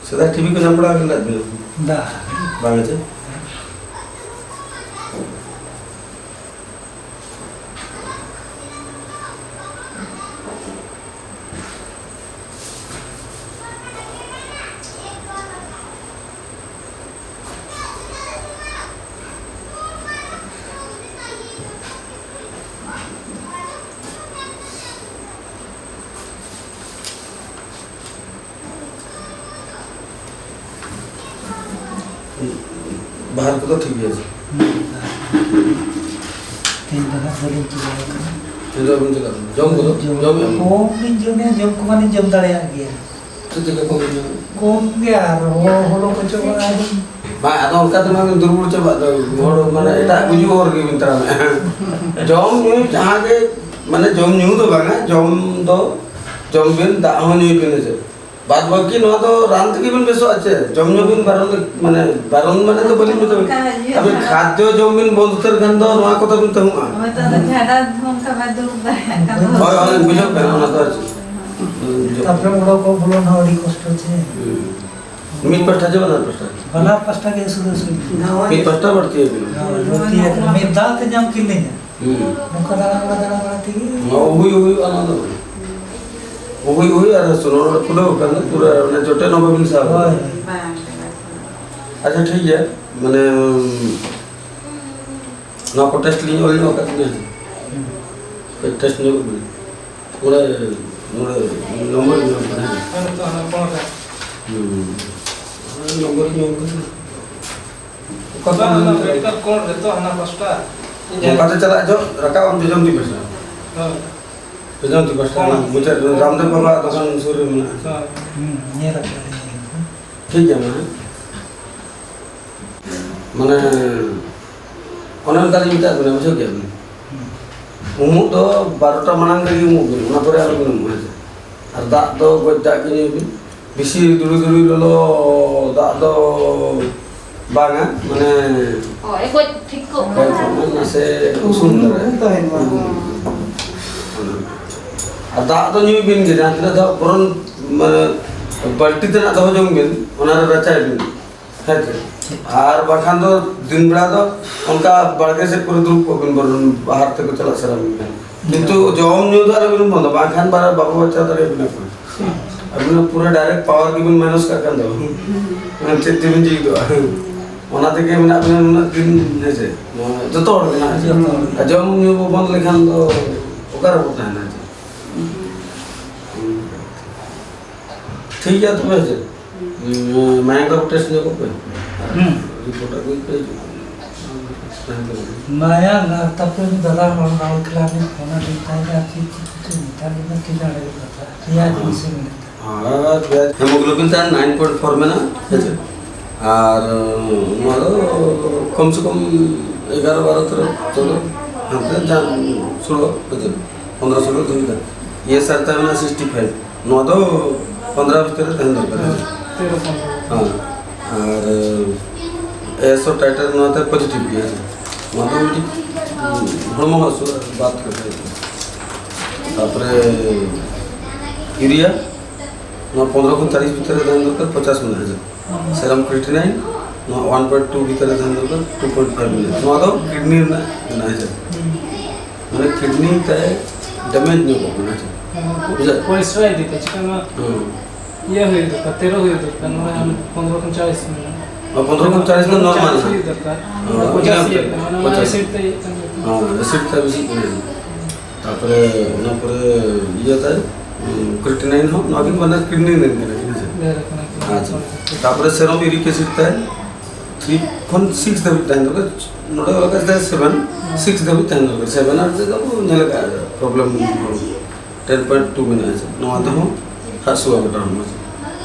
ᱥᱮᱫᱟᱭ ᱴᱤᱵᱷᱤ ᱠᱚ ᱧᱟᱢ ᱵᱟᱲᱟ ᱟᱠᱟᱫ ᱵᱤᱱᱟ? ᱵᱟ᱾ ᱵᱟᱝ ᱪᱮ? ᱵᱟᱦᱟᱨ ᱠᱚᱫᱚ ᱴᱷᱤᱠ ᱜᱮᱭᱟ ᱥᱮ? ᱛᱮᱦᱮᱧ ᱫᱚ ᱦᱟᱸᱜ ᱵᱟᱹᱞᱤᱧ ᱪᱟᱞᱟᱣ ᱟᱠᱟᱱᱟ᱾ ᱛᱮᱦᱮᱧ ᱫᱚ ᱵᱟᱹᱵᱤᱱ ᱪᱟᱞᱟᱣ ᱟᱠᱟᱱᱟ? ᱡᱚᱢ ᱠᱚᱫᱚ? ᱡᱚᱢ ᱡᱚᱢ ᱠᱚᱢ ᱞᱤᱧ ᱡᱚᱢᱮᱜᱼᱟ, ᱡᱚᱢ ᱠᱚᱢᱟ ᱞᱤᱧ ᱡᱚᱢ ᱫᱟᱲᱮᱭᱟᱜ ᱜᱮᱭᱟ᱾ ᱪᱮᱫ ᱞᱮᱠᱟ ᱠᱚᱢ ᱡᱚᱢ? ᱠᱚᱢ ᱜᱮ, ᱟᱨ ᱦᱚ-, ᱦᱚᱞᱚ ᱠᱚᱪᱚ ᱵᱟᱝ, ᱟᱫᱚ ᱵᱟᱝ, ᱟᱫᱚ ᱚᱱᱠᱟ ᱛᱮᱢᱟ ᱵᱤᱱ ᱫᱩᱨᱵᱚᱞ ᱪᱟᱵᱟᱜ ᱫᱚ, ᱦᱚᱲ ᱢᱟᱱᱮ ᱮᱴᱟᱜ ᱜᱩᱡᱩᱜ ᱦᱚᱨ ᱜᱮᱵᱤᱱ ᱛᱟᱲᱟᱢᱮᱜᱼᱟ᱾ ᱡᱚᱢ ᱧᱩ ᱡᱟᱦᱟᱸ ᱜᱮ, ᱢᱟᱱᱮ ᱡᱚᱢ ᱧᱩ ᱫᱚ ᱵᱟᱝᱟ, ᱡᱚᱢ ᱫᱚ ᱡᱚᱢ ᱵᱤᱱ, ᱫᱟᱜ ᱦᱚᱸ ᱧᱩᱭ ᱵᱤᱱ, ᱦᱮᱸ ᱥᱮ? ᱵᱟᱫ ᱵᱟᱹᱠᱤ ᱱᱚᱣᱟ ᱫᱚ ᱨᱟᱱ ᱛᱮᱜᱮ ᱵᱤᱱ ᱵᱮᱥᱚᱜᱼᱟ ᱪᱮ? ᱡᱚᱢ ᱧᱩ ᱵᱤᱱ ᱵᱟᱨᱚᱱ ᱞᱮ-, ᱢᱟᱱᱮ ᱵᱟᱨᱚᱱ ᱢᱟᱱᱮ ᱫᱚ ᱵᱟᱹᱞᱤᱧ ᱢᱮᱛᱟ ᱵᱤᱱ᱾ ᱚᱱᱠᱟ ᱤᱭᱟᱹ ᱟᱹᱵᱤᱱ ᱠᱷᱟᱱ ᱠᱷᱟᱫᱽᱭᱚ ᱡᱚᱢ ᱵᱤᱱ ᱵᱚᱱᱫ ᱩᱛᱟᱹᱨ ᱠᱷᱟᱱ ᱫᱚ ᱱᱚᱣᱟ ᱠᱚᱫᱚ ᱵᱤᱱ ᱛᱟᱹᱦᱩᱜᱼᱟ᱾ ᱦᱳᱭ, ᱛᱚ ᱟᱫᱚ ᱡᱷᱟᱰᱟ ᱦᱚᱸ ᱚᱱᱠᱟ ᱵᱟᱭ ᱫᱩᱲᱩᱵ ᱫᱟᱲᱮᱭᱟᱜ ᱠᱟᱱᱟ᱾ ᱦᱳᱭ, ᱦᱳᱭ, ᱵᱩᱡᱷᱟᱹᱜ ᱠᱟᱱᱟ ᱚᱱᱟ ᱫᱚ ᱟᱨ ᱪᱮᱫ᱾ ᱛᱟᱯᱚᱨᱮ ᱦᱚᱲ ᱠᱚ ᱵᱚᱞᱚᱱ ᱦᱚᱸ ᱟᱹᱰᱤ ᱠᱚᱥᱴᱚ ᱪᱮ᱾ ᱦᱩᱸ᱾ ᱢᱤᱫ ᱯᱟᱥᱴᱟ ᱪᱮ ᱵᱟᱱᱟᱨ ᱯᱟᱥᱴᱟ? ᱵᱟᱱᱟᱨ ᱯᱟᱥᱴᱟ ᱜᱮ ᱦᱟᱹᱥᱩ ᱫᱚ ᱦᱟᱹᱥᱩ ᱜᱮᱭᱟ᱾ ᱢᱤᱫ ᱯᱟᱥᱴᱟ ᱵᱟᱹᱲᱛᱤ ᱟᱹᱵᱤᱱᱟ? ᱦᱳᱭ, ᱵᱟᱹᱲᱛᱤ ᱟᱠᱟᱱᱟ᱾ ᱢᱤᱫ ᱫᱷᱟᱣ ᱛᱮ ᱧᱟᱢ ᱠᱮᱫ ᱞᱤᱧᱟ᱾ ᱦᱩᱸ᱾ ᱱᱚᱝᱠᱟ ᱫᱟᱬᱟ ᱵᱟᱲᱟ, ᱫᱟᱬᱟ ᱵᱟᱲᱟ ᱛᱮᱜᱮ᱾ ᱦᱩᱭ, ᱦᱩᱭᱩᱜᱼᱟ ᱚᱱᱟ ᱫᱚ᱾ ᱦᱩᱭ, ᱦᱩᱭ ᱟᱨ ᱦᱟᱹᱥᱩ, ᱱᱚᱰᱮ ᱯᱷᱩᱞᱟᱹᱣ ᱠᱟᱱᱟ, ᱯᱩᱨᱟᱹ ᱚᱱᱟ ᱡᱚᱴᱮᱫ ᱦᱚᱸ ᱵᱟᱵᱤᱱ ᱥᱟᱵ ᱦᱳᱭ᱾ ᱠᱟᱫᱟ᱾ ᱟᱪᱪᱷᱟ, ᱴᱷᱤᱠ ᱜᱮᱭᱟ, ᱢᱟᱱᱮ, ᱱᱚᱣᱟ ᱠᱚ ᱴᱮᱥᱴ ᱞᱤᱧ ᱚᱞ ᱧᱚᱜ ᱟᱠᱟᱫ ᱵᱤᱱᱟ᱾ ᱦᱩᱸ᱾ ᱠᱟᱹᱡ ᱴᱮᱥᱴ ᱧᱚᱜ ᱵᱤᱱ᱾ ᱱᱚᱰᱮ, ᱱᱚᱰᱮ ᱱᱚᱢᱵᱚᱨ ᱤᱧ ᱧᱟᱢ ᱠᱮᱫᱟ᱾ ᱦᱮᱸ, ᱱᱤᱛᱚᱜ ᱦᱟᱱᱟ ᱯᱷᱳᱱ ᱨᱮ᱾ ᱦᱩᱸ᱾ ᱱᱚᱢᱵᱚᱨ ᱤᱧ ᱧᱟᱢ ᱠᱮᱫᱟ᱾ ᱚᱠᱟ ᱵᱟᱝ, ᱠᱷᱚᱱ ᱚᱱᱟ ᱵᱤᱱ ᱢᱮᱰᱤᱠᱮᱞ ᱠᱳᱰ ᱨᱮ ᱛᱚ, ᱦᱟᱱᱟ ᱯᱟᱥᱴᱟ᱾ ᱱᱚᱝᱠᱟ ᱛᱮ ᱪᱟᱞᱟᱜ ᱡᱚᱜ, ᱨᱟᱠᱟᱵ ᱟᱢ ᱡᱚᱡᱚᱢ ᱛᱤ ᱯᱟᱥᱴᱟ᱾ ᱦᱳᱭ᱾ ᱡᱚᱡᱚᱢ ᱛᱤ ᱯᱟᱥᱴᱟ, ᱦᱳᱭ᱾ ᱢᱩᱪᱟᱹᱫ ᱨᱮ ᱨᱟᱢᱫᱮᱵ ᱵᱟᱵᱟ ᱫᱚᱠᱟᱱ ᱥᱩᱨ ᱨᱮ ᱢᱮᱱᱟᱜᱼᱟ᱾ ᱦᱳᱭ᱾ ᱦᱩᱸ, ᱧᱮᱞ ᱟᱠᱟᱫ ᱞᱤᱧ᱾ ᱴᱷᱤᱠ ᱜᱮᱭᱟ, ᱢᱟ᱾ ᱢᱟᱱᱮ, ᱚᱱᱮ ᱚᱱᱠᱟ ᱞᱤᱧ ᱢᱮᱛᱟᱫ ᱵᱤᱱᱟ, ᱵᱩᱡᱷᱟᱹᱣ ᱠᱮᱫᱟ ᱵᱤᱱ? ᱦᱩᱸ᱾ ᱩᱢᱩᱜ ᱫᱚ ᱵᱟᱨᱚᱴᱟ ᱢᱟᱲᱟᱝ ᱨᱮᱜᱮ ᱩᱢᱩᱜ ᱵᱤᱱ, ᱚᱱᱟ ᱯᱚᱨᱮ ᱟᱞᱚ ᱵᱤᱱ ᱩᱢᱩᱜᱼᱟ, ᱦᱮᱸ ᱥᱮ? ᱟᱨ ᱫᱟᱜ ᱫᱚ ᱜᱚᱡ ᱫᱟᱜ ᱜᱮ ᱧᱩᱭ ᱵᱤᱱ᱾ ᱵᱮᱥᱤ ᱫᱩᱲᱩ ᱫᱩᱲᱩ ᱞᱚᱞᱚ ᱫᱟᱜ ᱫᱚ ᱵᱟᱝᱟ, ᱢᱟᱱᱮ ᱦᱳᱭ, ᱜᱚᱡ ᱴᱷᱤᱠ ᱠᱚᱜ ᱜᱚᱡ ᱠᱟᱱᱟ᱾ ᱠᱚᱜ ᱢᱟ, ᱱᱟᱥᱮ ᱩᱥᱩᱞ ᱫᱷᱟᱨᱟ᱾ ᱛᱟᱦᱮᱱ ᱢᱟ᱾ ᱦᱩᱸ᱾ ᱟᱨ ᱫᱟᱜ ᱫᱚ ᱧᱩᱭ ᱵᱤᱱ ᱜᱮ, ᱡᱟᱦᱟᱸ ᱛᱤᱱᱟᱹᱜ ᱫᱷᱟᱣ ᱵᱚᱨᱚᱱ, ᱢᱟᱱᱮ, ᱵᱟᱹᱞᱴᱤ ᱛᱮᱱᱟᱜ ᱫᱚᱦᱚ ᱡᱚᱝ ᱵᱤᱱ, ᱚᱱᱟᱨᱮ ᱨᱟᱪᱟᱭ ᱵᱤᱱ᱾ ᱦᱮᱸ ᱥᱮ? ᱟᱨ ᱵᱟᱝᱠᱷᱟᱱ ᱫᱚ ᱫᱤᱱ ᱵᱮᱲᱟ ᱫᱚ ᱚᱱᱠᱟ ᱵᱟᱲᱜᱮ ᱥᱮᱫ ᱠᱚᱨᱮ ᱫᱩᱲᱩᱵ ᱠᱚᱜ ᱵᱤᱱ, ᱵᱚᱨᱚᱱ ᱵᱟᱦᱟᱨ ᱛᱮᱠᱚ ᱪᱟᱞᱟᱜ ᱥᱟᱱᱟ ᱵᱤᱱ ᱠᱷᱟᱱ᱾ ᱠᱤᱱᱛᱩ ᱡᱚᱢ ᱧᱩ ᱫᱚ ᱟᱞᱚ ᱵᱤᱱ ᱵᱚᱱᱫᱚ, ᱵᱟᱝᱠᱷᱟᱱ ᱵᱟᱨ-, ᱵᱟᱠᱚ ᱵᱟᱧᱪᱟᱣ ᱫᱟᱲᱮᱭᱟᱵᱤᱱᱟ ᱠᱚ᱾ ᱟᱹᱵᱤᱱ ᱫᱚ ᱯᱩᱨᱟᱹ ᱰᱟᱭᱨᱮᱠᱴ ᱯᱟᱣᱟᱨ ᱜᱮᱵᱤᱱ ᱢᱟᱭᱱᱟᱥ ᱠᱟᱜ ᱠᱟᱱ ᱫᱚ᱾ ᱪᱮᱫ ᱛᱮᱵᱤᱱ ᱡᱤᱣᱤᱫᱚᱜᱼᱟ? ᱚᱱᱟ ᱛᱮᱜᱮ ᱢᱮᱱᱟᱜ ᱵᱤᱱᱟ ᱱᱩᱱᱟᱹᱜ ᱫᱤᱱ, ᱦᱮᱸ ᱥᱮ? ᱱᱚᱣᱟ ᱡᱚᱛᱚ ᱦᱚᱲ ᱜᱮ ᱱᱟᱦᱟᱜ, ᱦᱮᱸ ᱥᱮ? ᱡᱚᱛᱚ ᱦᱚᱲ᱾ ᱟᱨ ᱡᱚᱢ ᱧᱩ ᱵᱚ ᱵᱚᱱᱫ ᱞᱮᱠᱷᱟᱱ ᱫᱚ ᱚᱠᱟ ᱨᱮᱵᱚ ᱛᱟᱦᱮᱱᱟ, ᱦᱮᱸ ᱥᱮ? ᱴᱷᱤᱠ ᱜᱮᱭᱟ ᱛᱚᱵᱮ, ᱦᱮᱸ ᱥᱮ? ᱦᱩᱸ, ᱢᱟᱭᱟᱝ ᱠᱚ ᱴᱮᱥᱴ ᱧᱚᱜᱚᱜ ᱯᱮ᱾ ᱦᱩᱸ᱾ ᱨᱤᱯᱳᱨᱴ ᱟᱹᱜᱩᱭ ᱯᱮ᱾ ᱢᱟᱭᱟᱝ ᱟᱨ ᱛᱟᱯᱚᱨᱮ ᱩᱱᱤ ᱫᱟᱫᱟ ᱦᱚᱲ ᱨᱟᱦᱩᱞ ᱠᱷᱮᱞᱟ ᱨᱤᱱᱤᱡ ᱯᱷᱳᱱ ᱟᱹᱞᱤᱧ ᱛᱟᱦᱮᱸᱫ, ᱟᱨ ᱪᱮᱫ ᱪᱮᱫ ᱠᱚᱪᱚ ᱢᱮᱛᱟ ᱞᱤᱧᱟ, ᱠᱤ ᱡᱟᱲᱮ ᱠᱟᱛᱷᱟ᱾ ᱨᱮᱭᱟᱲ ᱦᱮᱸ᱾ ᱡᱤᱱᱤᱥ ᱮ ᱢᱮᱱᱮᱫ ᱛᱟᱦᱮᱸᱫ᱾ ᱟᱨ ᱦᱮᱢᱳᱜᱞᱳᱵᱤᱱ ᱛᱟᱦᱮᱸ ᱱᱟᱭᱤᱱ ᱯᱚᱭᱮᱱᱴ ᱯᱷᱳᱨ ᱢᱮᱱᱟᱜᱼᱟ, ᱦᱮᱸ ᱥᱮ? ᱟᱨ ᱱᱚᱣᱟ ᱫᱚ ᱠᱚᱢ ᱥᱮ ᱠᱚᱢ ᱮᱜᱟᱨᱚ, ᱵᱟᱨᱚ, ᱛᱮᱨᱚ, ᱪᱳᱫᱽᱫᱳ, ᱦᱟᱱᱛᱮ ᱡᱟᱦᱟᱸ ᱥᱳᱞᱳ, ᱦᱮᱸ ᱥᱮ? ᱯᱚᱱᱫᱽᱨᱚ, ᱥᱳᱞᱳ ᱫᱷᱟᱹᱵᱤᱡ ᱫᱚ᱾ ᱤᱭᱮᱥ ᱟᱨ ᱛᱟᱦᱮᱸ ᱞᱮᱱᱟ ᱥᱤᱠᱥᱴᱤ ᱯᱷᱟᱭᱤᱵᱷ᱾ ᱱᱚᱣᱟ ᱫᱚ ᱯᱚᱱᱫᱽᱨᱚ ᱵᱷᱤᱛᱤᱨ ᱨᱮ ᱛᱟᱦᱮᱸ ᱫᱚᱨᱠᱟᱨ, ᱦᱮᱸ ᱥᱮ? ᱛᱮᱨᱚ, ᱯᱚᱱᱫᱽᱨᱚ᱾ ᱦᱮᱸ᱾ ᱟᱨ ᱮᱥ ᱳ ᱴᱟᱭᱴᱟᱨ ᱱᱚᱣᱟ ᱛᱮ ᱯᱚᱡᱤᱴᱤᱵᱷ ᱜᱮᱭᱟ, ᱦᱮᱸ ᱥᱮ? ᱱᱚᱣᱟ ᱫᱚ ᱢᱤᱫᱴᱤᱡ, ᱦᱚᱲᱢᱚ ᱦᱟᱹᱥᱩ ᱵᱟᱫ ᱠᱟᱛᱮ᱾ ᱛᱟᱨᱯᱚᱨᱮ ᱤᱭᱩᱨᱤᱭᱟ, ᱱᱚᱣᱟ ᱯᱚᱱᱨᱚ ᱠᱷᱚᱱ ᱪᱟᱞᱤᱥ ᱵᱷᱤᱛᱤᱨ ᱨᱮ ᱛᱟᱦᱮᱱ ᱫᱚᱨᱠᱟᱨ ᱯᱚᱧᱪᱟᱥ ᱢᱮᱱᱟᱜᱼᱟ, ᱦᱮᱸ ᱥᱮ? ᱥᱮᱨᱟᱢ ᱠᱨᱤᱭᱮᱴᱤᱱᱟᱭᱤᱱ ᱱᱚᱣᱟ ᱚᱣᱟᱱ ᱯᱚᱭᱮᱱᱴ ᱴᱩ ᱵᱷᱤᱛᱤᱨ ᱨᱮ ᱛᱟᱦᱮᱱ ᱫᱚᱨᱠᱟᱨ ᱴᱩ ᱯᱚᱭᱮᱱᱴ ᱯᱷᱟᱭᱤᱵᱷ ᱢᱮᱱᱟᱜᱼᱟ᱾ ᱱᱚᱣᱟ ᱫᱚ ᱠᱤᱰᱱᱤ ᱨᱮᱱᱟᱜ ᱢᱮᱱᱟᱜᱼᱟ, ᱦᱮᱸ ᱥᱮ? ᱢᱟᱱᱮ ᱠᱤᱰᱱᱤ ᱛᱟᱭ ᱰᱮᱢᱮᱡᱽ ᱧᱚᱜᱚᱜ ᱠᱟᱱᱟ, ᱦᱮᱸ ᱥᱮ? ᱵᱩᱡᱷᱟᱹᱣ? ᱯᱚᱨᱤᱥᱨᱟᱭ ᱤᱫᱤ ᱛᱮ ᱪᱤᱠᱟᱹ ᱱᱚᱣᱟ ᱦᱮᱸ᱾ ᱤᱭᱟᱹ ᱦᱩᱭᱩᱜ ᱫᱚᱨᱠᱟᱨ, ᱛᱮᱨᱚ ᱦᱩᱭᱩᱜ ᱫᱚᱨᱠᱟᱨ, ᱱᱚᱰᱮ ᱟᱢ ᱯᱚᱱᱨᱚ ᱠᱷᱚᱱ ᱪᱟᱞᱤᱥ ᱢᱮᱱᱟᱜᱼᱟ᱾ ᱱᱚᱣᱟ ᱯᱚᱱᱨᱚ ᱠᱷᱚᱱ ᱪᱟᱞᱤᱥ ᱫᱚ ᱱᱚᱨᱢᱟᱞ ᱪᱟᱞᱤᱥ ᱠᱟᱱᱟ᱾ ᱦᱩᱭᱩᱜ ᱫᱚᱨᱠᱟᱨ᱾ ᱦᱮᱸ, ᱯᱚᱧᱪᱟᱥ ᱤᱱᱟᱹ ᱤᱭᱟᱹ ᱠᱟᱱᱟ, ᱢᱟᱱᱮ ᱯᱚᱧᱪᱟᱥ᱾ ᱮᱥᱤᱰ ᱛᱮ ᱤᱭᱟᱹᱜ ᱠᱟᱱᱟ᱾ ᱦᱮᱸ, ᱮᱥᱤᱰ ᱛᱮ ᱵᱮᱥᱤᱜ ᱠᱟᱱᱟ᱾ ᱛᱟᱯᱚᱨᱮ ᱚᱱᱟ ᱯᱚᱨᱮ ᱤᱭᱟᱹ ᱛᱟᱭ, ᱩᱸ, ᱠᱨᱤᱭᱮᱴᱤᱱᱟᱭᱤᱱ ᱦᱚᱸ, ᱱᱚᱣᱟ ᱠᱤᱱ ᱵᱟᱱᱟᱨ ᱠᱤᱰᱱᱤ ᱨᱮᱱ ᱠᱟᱱᱟ ᱠᱤᱱ, ᱦᱮᱸ ᱥᱮ? ᱰᱷᱮᱨ ᱟᱠᱟᱱᱟ ᱠᱤᱱ᱾ ᱟᱪᱪᱷᱟ᱾ ᱛᱟᱯᱚᱨᱮ ᱥᱮᱨᱚᱢ ᱤᱭᱩᱨᱤᱠ ᱮᱥᱤᱰ ᱛᱟᱭ ᱛᱷᱨᱤ ᱠᱷᱚᱱ ᱥᱤᱠᱥ ᱫᱷᱟᱹᱵᱤᱡ ᱛᱟᱦᱮᱱ ᱫᱚᱨᱠᱟᱨ᱾ ᱱᱚᱰᱮ ᱚᱞ ᱟᱠᱟᱫ ᱛᱟᱭ ᱥᱮᱵᱷᱮᱱ, ᱥᱤᱠᱥ ᱫᱷᱟᱹᱵᱤᱡ ᱛᱟᱦᱮᱱ ᱫᱚᱨᱠᱟᱨ᱾ ᱥᱮᱵᱷᱮᱱ ᱟᱨ ᱛᱮᱫᱚ ᱵᱚ ᱧᱮᱞ ᱟᱠᱟᱫᱼᱟ ᱯᱨᱚᱵᱞᱮᱢ, ᱴᱮᱱ ᱯᱚᱭᱮᱱᱴ ᱴᱩ ᱢᱮᱱᱟᱜᱼᱟ, ᱥᱮ? ᱱᱚᱣᱟ ᱛᱮᱦᱚᱸ ᱦᱟᱹᱥᱩᱣᱟ ᱜᱚᱴᱟ ᱦᱚᱲᱢᱚ, ᱥᱮ?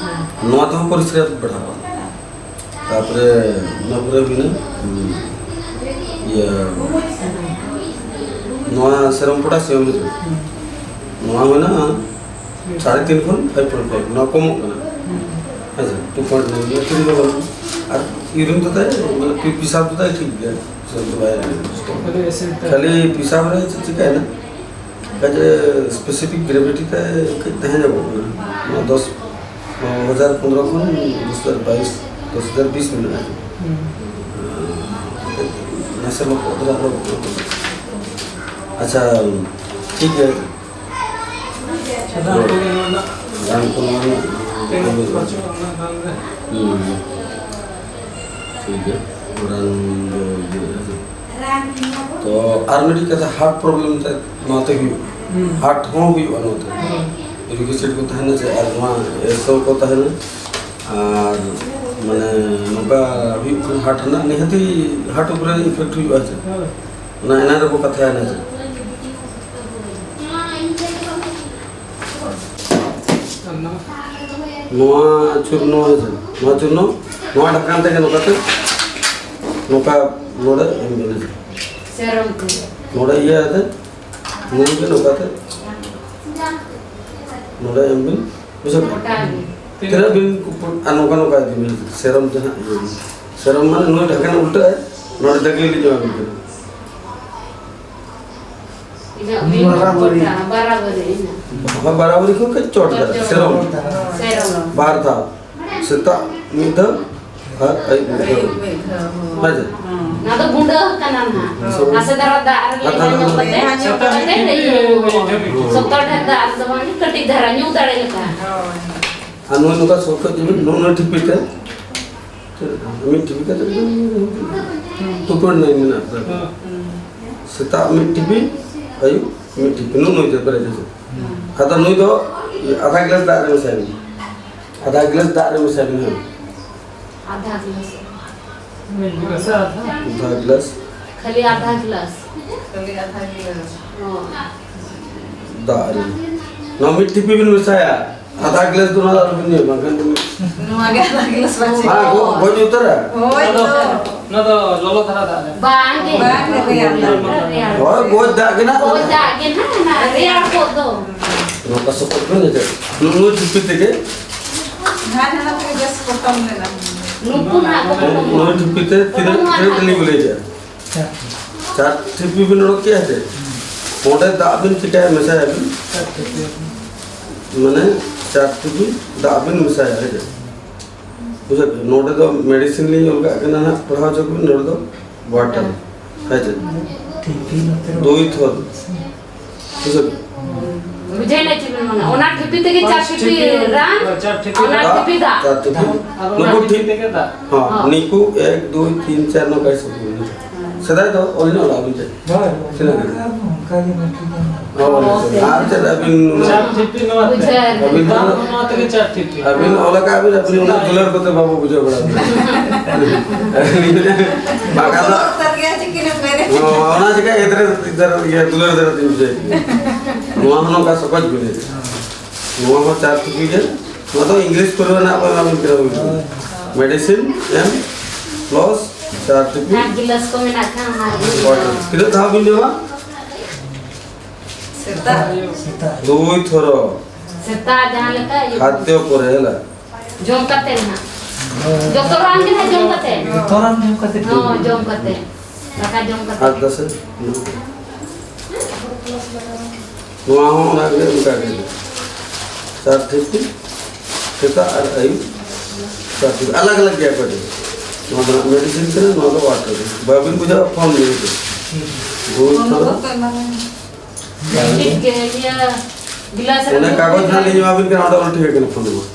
ᱱᱚᱣᱟ ᱛᱮᱦᱚᱸ ᱯᱚᱨᱤᱥᱨᱟ ᱵᱟᱲᱦᱟᱜᱼᱟ᱾ ᱛᱟᱯᱚᱨᱮ ᱚᱱᱟ ᱯᱚᱨᱮ ᱦᱩᱭᱱᱟ, ᱦᱩᱸ, ᱤᱭᱟᱹ, ᱱᱚᱣᱟ ᱥᱮᱨᱚᱢ ᱯᱚᱴᱟᱥᱤᱭᱟᱢ ᱦᱤᱡᱩᱜᱼᱟ᱾ ᱱᱚᱣᱟ ᱢᱮᱱᱟᱜᱼᱟ ᱥᱟᱲᱮ ᱛᱤᱱ ᱠᱷᱚᱱ ᱯᱷᱟᱭᱤᱵᱷ ᱯᱚᱭᱮᱱᱴ ᱯᱷᱟᱭᱤᱵᱷ, ᱱᱚᱣᱟ ᱠᱚᱢᱚᱜ ᱠᱟᱱᱟ᱾ ᱦᱮᱸ ᱥᱮ, ᱴᱩ ᱯᱚᱭᱮᱱᱴ ᱱᱟᱭᱤᱱ, ᱱᱚᱣᱟ ᱛᱤᱱ ᱫᱚ ᱵᱟᱹᱱᱩᱜᱼᱟ᱾ ᱟᱨ ᱤᱭᱩᱨᱤᱱ ᱫᱚ ᱛᱟᱭ, ᱢᱟᱱᱮ, ᱯᱤ-, ᱯᱮᱥᱟᱵ ᱫᱚ ᱛᱟᱭ ᱴᱷᱤᱠ ᱜᱮᱭᱟ, ᱯᱮᱥᱟᱵ ᱫᱚ ᱵᱟᱭ ᱠᱷᱟᱹᱞᱤ ᱮᱥᱤᱰ ᱛᱟᱭ᱾ ᱠᱷᱟᱹᱞᱤ ᱯᱮᱥᱟᱵ ᱨᱮ ᱪᱮᱫ ᱪᱤᱠᱟᱹᱭᱮᱱᱟ? ᱠᱟᱡᱮ ᱥᱯᱮᱥᱤᱯᱷᱤᱠ ᱜᱨᱮᱵᱷᱤᱴᱤ ᱛᱮ ᱠᱟᱹᱡ ᱛᱟᱦᱮᱸ ᱧᱚᱜᱚᱜ ᱠᱟᱱᱟ᱾ ᱱᱚᱣᱟ ᱫᱚᱥ, ᱱᱚᱣᱟ ᱦᱟᱡᱟᱨ ᱯᱚᱱᱨᱚ ᱠᱷᱚᱱ ᱫᱩ ᱦᱟᱡᱟᱨ ᱵᱟᱭᱤᱥ, ᱫᱩ ᱦᱟᱡᱟᱨ ᱵᱤᱥ ᱢᱮᱱᱟᱜᱼᱟ᱾ ᱦᱩᱸ᱾ ᱱᱟᱥᱮ ᱞᱚᱠᱚᱜ ᱫᱷᱟᱨᱟ ᱫᱚ᱾ ᱟᱪᱪᱷᱟ, ᱴᱷᱤᱠ ᱜᱮᱭᱟ᱾ ᱨᱟᱱ ᱠᱚ ᱱᱚᱣᱟ ᱨᱮᱱᱟᱜ ᱨᱟᱱ ᱠᱚ ᱱᱚᱣᱟ ᱨᱮᱱᱟᱜ ᱯᱮᱢᱮᱱᱴ ᱠᱚ ᱵᱟᱹᱪᱩᱜᱼᱟ ᱚᱱᱟ ᱨᱟᱱ ᱨᱮ᱾ ᱦᱩᱸ᱾ ᱴᱷᱤᱠ ᱜᱮᱭᱟ, ᱨᱟᱱ ᱫᱚ ᱤᱭᱟᱹ ᱨᱮ᱾ ᱛᱚ, ᱟᱨ ᱢᱤᱫᱴᱤᱡ ᱠᱟᱛᱷᱟ, ᱦᱟᱨᱴ ᱯᱨᱚᱵᱞᱮᱢ ᱛᱮ ᱱᱚᱣᱟ ᱛᱮ ᱦᱩᱭᱩᱜᱼᱟ᱾ ᱦᱩᱸ᱾ ᱦᱟᱨᱴ ᱦᱚᱸ ᱦᱩᱭᱩᱜᱼᱟ ᱱᱚᱣᱟ ᱛᱮ᱾ ᱦᱩᱸ᱾ ᱤᱭᱩᱨᱤᱠ ᱮᱥᱤᱰ ᱠᱚ ᱛᱟᱦᱮᱱᱟ ᱥᱮ, ᱟᱨ ᱱᱚᱣᱟ ᱮᱥᱚᱞ ᱠᱚ ᱛᱟᱦᱮᱱᱟ᱾ ᱟᱨ ᱢᱟᱱᱮ ᱱᱚᱝᱠᱟ ᱦᱩᱭᱩᱜ ᱠᱷᱟᱱ ᱦᱟᱨᱴ ᱨᱮᱱᱟᱜ ᱱᱤᱦᱟᱹᱛᱤ ᱦᱟᱨᱴ ᱩᱯᱚᱨᱮ ᱤᱯᱷᱮᱠᱴ ᱦᱩᱭᱩᱜᱼᱟ ᱥᱮ᱾ ᱦᱳᱭ᱾ ᱚᱱᱟ ᱮᱱᱟᱝ ᱨᱮᱵᱚ ᱠᱟᱛᱷᱟᱭᱮᱱᱟ ᱥᱮ᱾ ᱱᱚᱣᱟ ᱪᱩᱨᱱᱚ ᱦᱮᱸ ᱥᱮ, ᱱᱚᱣᱟ ᱪᱩᱨᱱᱚ, ᱱᱚᱣᱟ ᱰᱷᱟᱠᱟᱱ ᱛᱮᱜᱮ ᱱᱚᱝᱠᱟᱛᱮ, ᱱᱚᱝᱠᱟ ᱱᱚᱰᱮ ᱮᱢ ᱵᱤᱱ ᱦᱮᱸ ᱥᱮ᱾ ᱥᱮᱨᱚᱢ ᱠᱚ᱾ ᱱᱚᱰᱮ ᱤᱭᱟᱹ ᱟᱛᱮ, ᱱᱚᱰᱮ ᱜᱮ ᱱᱚᱝᱠᱟᱛᱮ, ᱱᱚᱰᱮ ᱮᱢ ᱵᱤᱱ, ᱵᱩᱡᱷᱟᱹᱣ ᱠᱮᱫᱟ? ᱜᱚᱴᱟ ᱜᱮ᱾ ᱛᱤᱱᱟᱹᱜ ᱵᱤᱱ ᱠᱩᱯᱩ-, ᱟᱨ ᱱᱚᱝᱠᱟ ᱱᱚᱝᱠᱟ ᱤᱫᱤ ᱵᱤᱱ, ᱥᱮᱨᱚᱢ ᱛᱮ ᱦᱟᱸᱜ ᱤᱭᱟᱹ ᱵᱤᱱ᱾ ᱥᱮᱨᱚᱢ ᱢᱟᱱᱮ ᱱᱩᱭ ᱰᱷᱟᱠᱟᱱ ᱩᱞᱴᱟᱹᱜ ᱟᱭ, ᱱᱚᱰᱮ ᱫᱟᱜᱤ ᱞᱤᱧ ᱮᱢᱟ ᱵᱤᱱ ᱠᱟᱱᱟ᱾ ᱵᱟᱨᱟᱵᱟᱹᱨᱤ᱾ ᱵᱟᱨᱟᱵᱟᱹᱨᱤ ᱦᱮᱱᱟᱜ᱾ ᱦᱳᱭ, ᱵᱟᱨᱟᱵᱟᱹᱨᱤ ᱠᱷᱚᱱ ᱠᱟᱹᱡ ᱪᱚᱴ ᱫᱷᱟᱨᱟ, ᱪᱚᱴ, ᱥᱮᱨᱚᱢ᱾ ᱥᱮᱨᱚᱢ᱾ ᱵᱟᱨ ᱫᱷᱟᱣ, ᱥᱮᱛᱟᱜ ᱢᱤᱫ ᱫᱷᱟᱣ ᱟᱨ ᱟᱹᱭᱩᱵ ᱢᱤᱫ ᱫᱷᱟᱣ᱾ ᱟᱹᱭᱩᱵ ᱢᱤᱫ ᱫᱷᱟᱣ, ᱦᱳᱭ᱾ ᱦᱳᱭ ᱥᱮ? ᱚᱱᱟ ᱫᱚ ᱜᱩᱸᱰᱟᱹ ᱠᱟᱱᱟ ᱱᱟᱦᱟᱜ᱾ ᱦᱳᱭ᱾ ᱱᱟᱥᱮ ᱫᱷᱟᱨᱟ ᱫᱟᱜ ᱨᱮ ᱟᱨ ᱞᱮᱣᱦᱟ ᱛᱟᱦᱞᱮ ᱧᱚᱜ ᱫᱚ ᱠᱟᱛᱮ, ᱦᱮᱸ, ᱧᱚᱜ ᱠᱟᱛᱮ ᱦᱳᱭ᱾ ᱥᱚᱠᱛᱚ ᱰᱷᱮᱨ ᱫᱟᱜ ᱨᱮᱫᱚ ᱵᱟᱝ, ᱠᱟᱹᱴᱤᱡ ᱫᱷᱟᱨᱟ ᱧᱩ ᱫᱟᱲᱮ ᱞᱮᱠᱟ᱾ ᱦᱳᱭ᱾ ᱟᱨ ᱱᱚᱜᱼᱚᱭ ᱱᱚᱝᱠᱟ ᱥᱚᱠᱛᱚ ᱡᱮᱢᱚᱱ ᱱᱚᱜᱼᱚ ᱱᱚᱣᱟ ᱴᱷᱤᱯᱤ ᱛᱮ, ᱢᱤᱫ ᱴᱷᱤᱯᱤ ᱠᱟᱛᱮ ᱴᱩ ᱯᱚᱭᱮᱱᱴ ᱱᱟᱭᱤᱱ ᱢᱮᱱᱟᱜᱼᱟ᱾ ᱦᱩᱸ᱾ ᱥᱮᱛᱟᱜ ᱢᱤᱫ ᱴᱷᱤᱯᱤ, ᱟᱹᱭᱩᱵ ᱢᱤᱫ ᱴᱷᱤᱯᱤ, ᱱᱩᱜ ᱱᱩᱭ ᱛᱮ ᱯᱮᱨᱮᱡ ᱦᱚᱪᱚ᱾ ᱦᱩᱸ᱾ ᱟᱫᱚ ᱱᱩᱭ ᱫᱚ ᱟᱫᱷᱟ ᱜᱞᱟᱥ ᱫᱟᱜ ᱨᱮ ᱢᱮᱥᱟᱭ ᱢᱮ᱾ ᱟᱫᱷᱟ ᱜᱞᱟᱥ ᱫᱟᱜ ᱨᱮ ᱢᱮᱥᱟᱭ ᱢᱮ, ᱦᱮᱸ᱾ ᱟᱫᱷᱟ ᱜᱞᱟᱥ᱾ ᱢᱤᱫ ᱜᱞᱟᱥ ᱟᱫᱷᱟ? ᱟᱫᱷᱟ ᱜᱞᱟᱥ᱾ ᱠᱷᱟᱹᱞᱤ ᱟᱫᱷᱟ ᱜᱞᱟᱥ? ᱠᱷᱟᱹᱞᱤ ᱟᱫᱷᱟ ᱜᱞᱟᱥ᱾ ᱦᱚᱸ᱾ ᱫᱟᱜ ᱨᱮ᱾ ᱱᱚᱣᱟ ᱢᱤᱫ ᱴᱷᱤᱯᱤ ᱵᱤᱱ ᱢᱮᱥᱟᱭᱟ᱾ ᱟᱫᱷᱟ ᱜᱞᱟᱥ ᱫᱚ ᱱᱚᱣᱟ ᱫᱚ ᱟᱞᱚᱵᱤᱱ ᱧᱩᱭᱟ, ᱵᱟᱝᱠᱷᱟᱱ ᱵᱤᱱ ᱱᱚᱣᱟ ᱜᱮ ᱟᱫᱷᱟ ᱜᱞᱟᱥ ᱵᱟᱝ ᱪᱮᱫ? ᱦᱮᱸ, ᱜᱚ-, ᱜᱚᱡ ᱩᱛᱟᱹᱨᱟ᱾ ᱦᱳᱭ ᱚᱱᱟ ᱫᱚ, ᱛᱚ᱾ ᱚᱱᱟ ᱫᱚ ᱞᱚᱞᱚ ᱫᱷᱟᱨᱟ ᱫᱟᱜ ᱨᱮ᱾ ᱵᱟᱝ ᱜᱮ᱾ ᱵᱟᱝ ᱜᱮ, ᱨᱮᱭᱟᱲ ᱫᱟᱜ᱾ ᱨᱮᱭᱟᱲ᱾ ᱦᱳᱭ, ᱜᱚᱡ ᱫᱟᱜ ᱜᱮ ᱱᱟᱜ᱾ ᱜᱚᱡ ᱫᱟᱜ ᱜᱮ ᱱᱟᱜ, ᱚᱱᱟ ᱨᱮᱭᱟᱲ ᱠᱚᱜ ᱫᱚ᱾ ᱱᱚᱝᱠᱟ ᱥᱚᱠᱚᱡ ᱵᱤᱱ ᱧᱩᱭᱟ᱾ ᱱᱩᱭ ᱴᱷᱤᱯᱤ ᱛᱮᱜᱮ᱾ ᱦᱟᱱᱟ ᱱᱟᱣᱟ ᱛᱮᱜᱮ ᱵᱮᱥ ᱯᱚᱴᱚᱢ ᱞᱮᱱᱟ᱾ ᱱᱩᱠᱩ ᱱᱟᱜ ᱠᱚ ᱯᱚᱴᱚᱢᱚᱜᱼᱟ᱾ ᱱᱩᱭ ᱴᱷᱤᱯᱤ ᱛᱮ ᱛᱤᱱᱟᱹᱜ, ᱯᱚᱴᱚᱢᱚᱜᱼᱟ ᱛᱤᱱᱟᱹᱜ ᱱᱟᱜ᱾ ᱴᱤᱞᱤ ᱵᱤᱱ ᱞᱟᱹᱭ ᱠᱮᱜᱼᱟ? ᱪᱟᱨ᱾ ᱪᱟᱨ ᱴᱷᱤᱯᱤ ᱵᱤᱱ ᱚᱰᱚᱠ ᱠᱮᱜᱼᱟ ᱥᱮ? ᱚᱸᱰᱮ ᱫᱟᱜ ᱵᱤᱱ ᱪᱤᱠᱟᱹᱭᱟ, ᱢᱮᱥᱟᱭᱟᱵᱤᱱ᱾ ᱪᱟᱨ ᱴᱷᱤᱯᱤ᱾ ᱢᱟᱱᱮ ᱪᱟᱨ ᱴᱷᱤᱯᱤ ᱫᱟᱜ ᱵᱤᱱ ᱢᱮᱥᱟᱭᱟ, ᱦᱮᱸ ᱥᱮ? ᱵᱩᱡᱷᱟᱹᱣ ᱯᱮ, ᱱᱚᱰᱮ ᱫᱚ ᱢᱮᱰᱤᱥᱤᱱ ᱞᱤᱧ ᱚᱞ ᱠᱟᱜ ᱠᱟᱱᱟ ᱱᱟᱦᱟᱜ, ᱯᱟᱲᱦᱟᱣ ᱦᱚᱪᱚ ᱠᱚᱵᱤᱱ, ᱱᱚᱰᱮ ᱫᱚ ᱣᱟᱴᱟᱨ, ᱦᱮᱸ ᱪᱮ? ᱴᱷᱤᱯᱤ ᱱᱚᱛᱮ ᱨᱮ᱾ ᱫᱩᱭ ᱛᱷᱚᱨ᱾ ᱵᱩᱡᱷᱟᱹᱣ ᱯᱮ? ᱵᱩᱡᱷᱟᱹᱣ ᱱᱟ ᱪᱮᱫ ᱵᱮᱱ ᱢᱮᱱᱟ? ᱚᱱᱟ ᱴᱷᱤᱯᱤ ᱛᱮᱜᱮ ᱪᱟᱨ ᱴᱷᱤᱯᱤ ᱨᱟᱱ, ᱪᱟᱨ ᱴᱷᱤᱯᱤ ᱚᱱᱟ ᱫᱟᱜ, ᱴᱷᱤᱯᱤ ᱫᱟᱜ᱾ ᱪᱟᱨ ᱴᱷᱤᱯᱤ᱾ ᱟᱨ ᱚᱱᱟ ᱱᱩᱠᱩ ᱴᱷᱤᱯᱤ ᱴᱷᱤᱯ-, ᱛᱮᱜᱮ ᱫᱟᱜ᱾ ᱦᱚᱸ, ᱦᱚᱸ᱾ ᱱᱤᱠᱩ ᱮᱠ, ᱫᱩᱭ, ᱛᱤᱱ, ᱪᱟᱨ ᱱᱚᱝᱠᱟ ᱦᱤᱥᱟᱹᱵ ᱠᱚ ᱢᱮᱱᱟᱜᱼᱟ᱾ ᱥᱮᱫᱟᱭ ᱫᱚ ᱚᱞ ᱧᱚᱜ ᱞᱟᱜ ᱵᱤᱱ ᱪᱮᱫ? ᱦᱳᱭ, ᱛᱤᱱᱟᱹᱜ ᱜᱟᱱ? ᱚᱱᱠᱟ ᱜᱮ ᱢᱮᱴᱨᱤᱠ ᱮᱢ᱾ ᱦᱳᱭ, ᱚ, ᱟᱨ ᱪᱮᱫ ᱟᱹᱵᱤᱱ ᱪᱟᱨ ᱴᱷᱤᱯᱤ ᱱᱚᱣᱟ ᱛᱮ᱾ ᱵᱩᱡᱷᱟᱹᱣ᱾ ᱟᱹᱵᱤᱱ ᱫᱚ ᱱᱚᱣᱟ ᱛᱮᱜᱮ ᱪᱟᱨ ᱴᱷᱤᱯᱤ᱾ ᱟᱹᱵᱤᱱ ᱚᱞ ᱟᱠᱟᱫ ᱵᱤᱱ, ᱟᱹᱵᱤᱱ ᱚᱱᱟ ᱫᱩᱞᱟᱹᱲ ᱠᱚᱛᱮ ᱵᱟᱵᱚ ᱵᱩᱡᱷᱟᱹᱣ ᱵᱟᱲᱟ ᱵᱤᱱᱟ᱾ ᱵᱟᱠᱷᱟᱱ ᱫᱚ ᱩᱛᱟᱹᱨ ᱜᱮᱭᱟ, ᱪᱤᱠᱟᱹ ᱱᱟᱢ ᱢᱮᱱᱮᱫ? ᱚ, ᱚᱱᱟ ᱪᱤᱠᱟᱹ ᱮᱫᱨᱮ, ᱮᱫᱨᱮ, ᱤᱭᱟᱹ, ᱫᱩᱞᱟᱹᱲ ᱫᱟᱨᱟ ᱛᱮᱧ ᱵᱩᱡᱷᱟᱹᱣ ᱠᱮᱫᱟ᱾ ᱱᱚᱣᱟ ᱦᱚᱸ ᱱᱚᱝᱠᱟ ᱥᱚᱠᱚᱡ ᱵᱤᱱ ᱞᱟᱹᱭ ᱠᱮᱫᱟ᱾ ᱱᱚᱣᱟ ᱦᱚᱸ ᱪᱟᱨ ᱴᱷᱤᱯᱤ ᱜᱮ᱾ ᱱᱚᱣᱟ ᱫᱚ ᱤᱝᱞᱤᱥ ᱠᱚᱨᱮ ᱢᱮᱱᱟᱜ ᱠᱚᱣᱟ, ᱮᱢᱟ ᱵᱤᱱ ᱠᱟᱱᱟ ᱵᱤᱱ᱾ ᱦᱳᱭ᱾ ᱢᱮᱰᱤᱥᱤᱱ ᱮᱢ ᱯᱞᱟᱥ ᱪᱟᱨ ᱴᱷᱤᱯᱤ᱾ ᱟᱨ ᱜᱤᱞᱟᱹᱥ ᱠᱚ ᱢᱮᱱᱟᱜ ᱠᱷᱟᱱ ᱚᱱᱟ ᱜᱮ᱾ ᱛᱤᱱᱟᱹᱜ ᱫᱷᱟᱣ ᱵᱤᱱ ᱡᱚᱢᱟ? ᱥᱮᱛᱟᱜ᱾ ᱥᱮᱛᱟᱜ᱾ ᱫᱩᱭ ᱛᱷᱚᱨᱚ᱾ ᱥᱮᱛᱟᱜ ᱡᱟᱦᱟᱸ ᱞᱮᱠᱟ ᱟᱹᱭᱩᱵ᱾ ᱠᱷᱟᱫᱽᱭᱚ ᱯᱚᱨᱮ, ᱦᱮᱞᱟ᱾ ᱡᱚᱢ ᱠᱟᱛᱮ ᱱᱟᱦᱟᱜ᱾ ᱦᱳᱭ᱾ ᱡᱚᱛᱚ ᱨᱟᱱ ᱜᱮ ᱱᱟᱦᱟᱜ ᱡᱚᱢ ᱠᱟᱛᱮ᱾ ᱡᱚᱛᱚ ᱨᱟᱱ ᱡᱚᱢ ᱠᱟᱛᱮ᱾ ᱦᱚᱸ, ᱡᱚᱢ ᱠᱟᱛᱮ᱾ ᱫᱟᱠᱟ ᱡᱚᱢ ᱠᱟᱛᱮ᱾ ᱟᱨ ᱫᱟᱥᱮ? ᱱᱚᱣᱟ ᱦᱚᱸ ᱚᱱᱟ ᱜᱮ, ᱚᱱᱠᱟ ᱜᱮ᱾ ᱪᱟᱨ ᱴᱷᱤᱯᱤ ᱥᱮᱛᱟᱜ ᱟᱨ ᱟᱹᱭᱩᱵ, ᱪᱟᱨ ᱴᱷᱤᱯᱤ ᱟᱞᱟᱜᱽ ᱟᱞᱟᱜᱽ ᱜᱮᱭᱟ ᱠᱚ ᱡᱮ᱾ ᱱᱚᱣᱟ ᱫᱚ ᱱᱟᱜ medicine ᱠᱟᱱᱟ, ᱱᱚᱣᱟ ᱫᱚ water ᱠᱟᱱᱟ᱾ ᱵᱟᱵᱤᱱ ᱵᱩᱡᱷᱟᱹᱣᱟ, ᱯᱷᱳᱱ ᱱᱤᱭᱮ ᱛᱮ᱾ ᱵᱩᱡᱽ ᱛᱷᱚᱲᱟ᱾ ᱴᱷᱤᱠ ᱜᱮ, ᱤᱭᱟᱹ, ᱜᱤᱞᱟᱥ ᱨᱮ ᱚᱱᱮ ᱠᱟᱜᱚᱡᱽ ᱱᱟᱜ ᱞᱤᱧ ᱮᱢᱟ ᱵᱤᱱ ᱠᱟᱱᱟ, ᱚᱸᱰᱮ ᱚᱞ ᱴᱷᱤᱠ ᱠᱟᱱᱟ ᱯᱷᱳᱱ ᱱᱚᱢᱵᱚᱨ᱾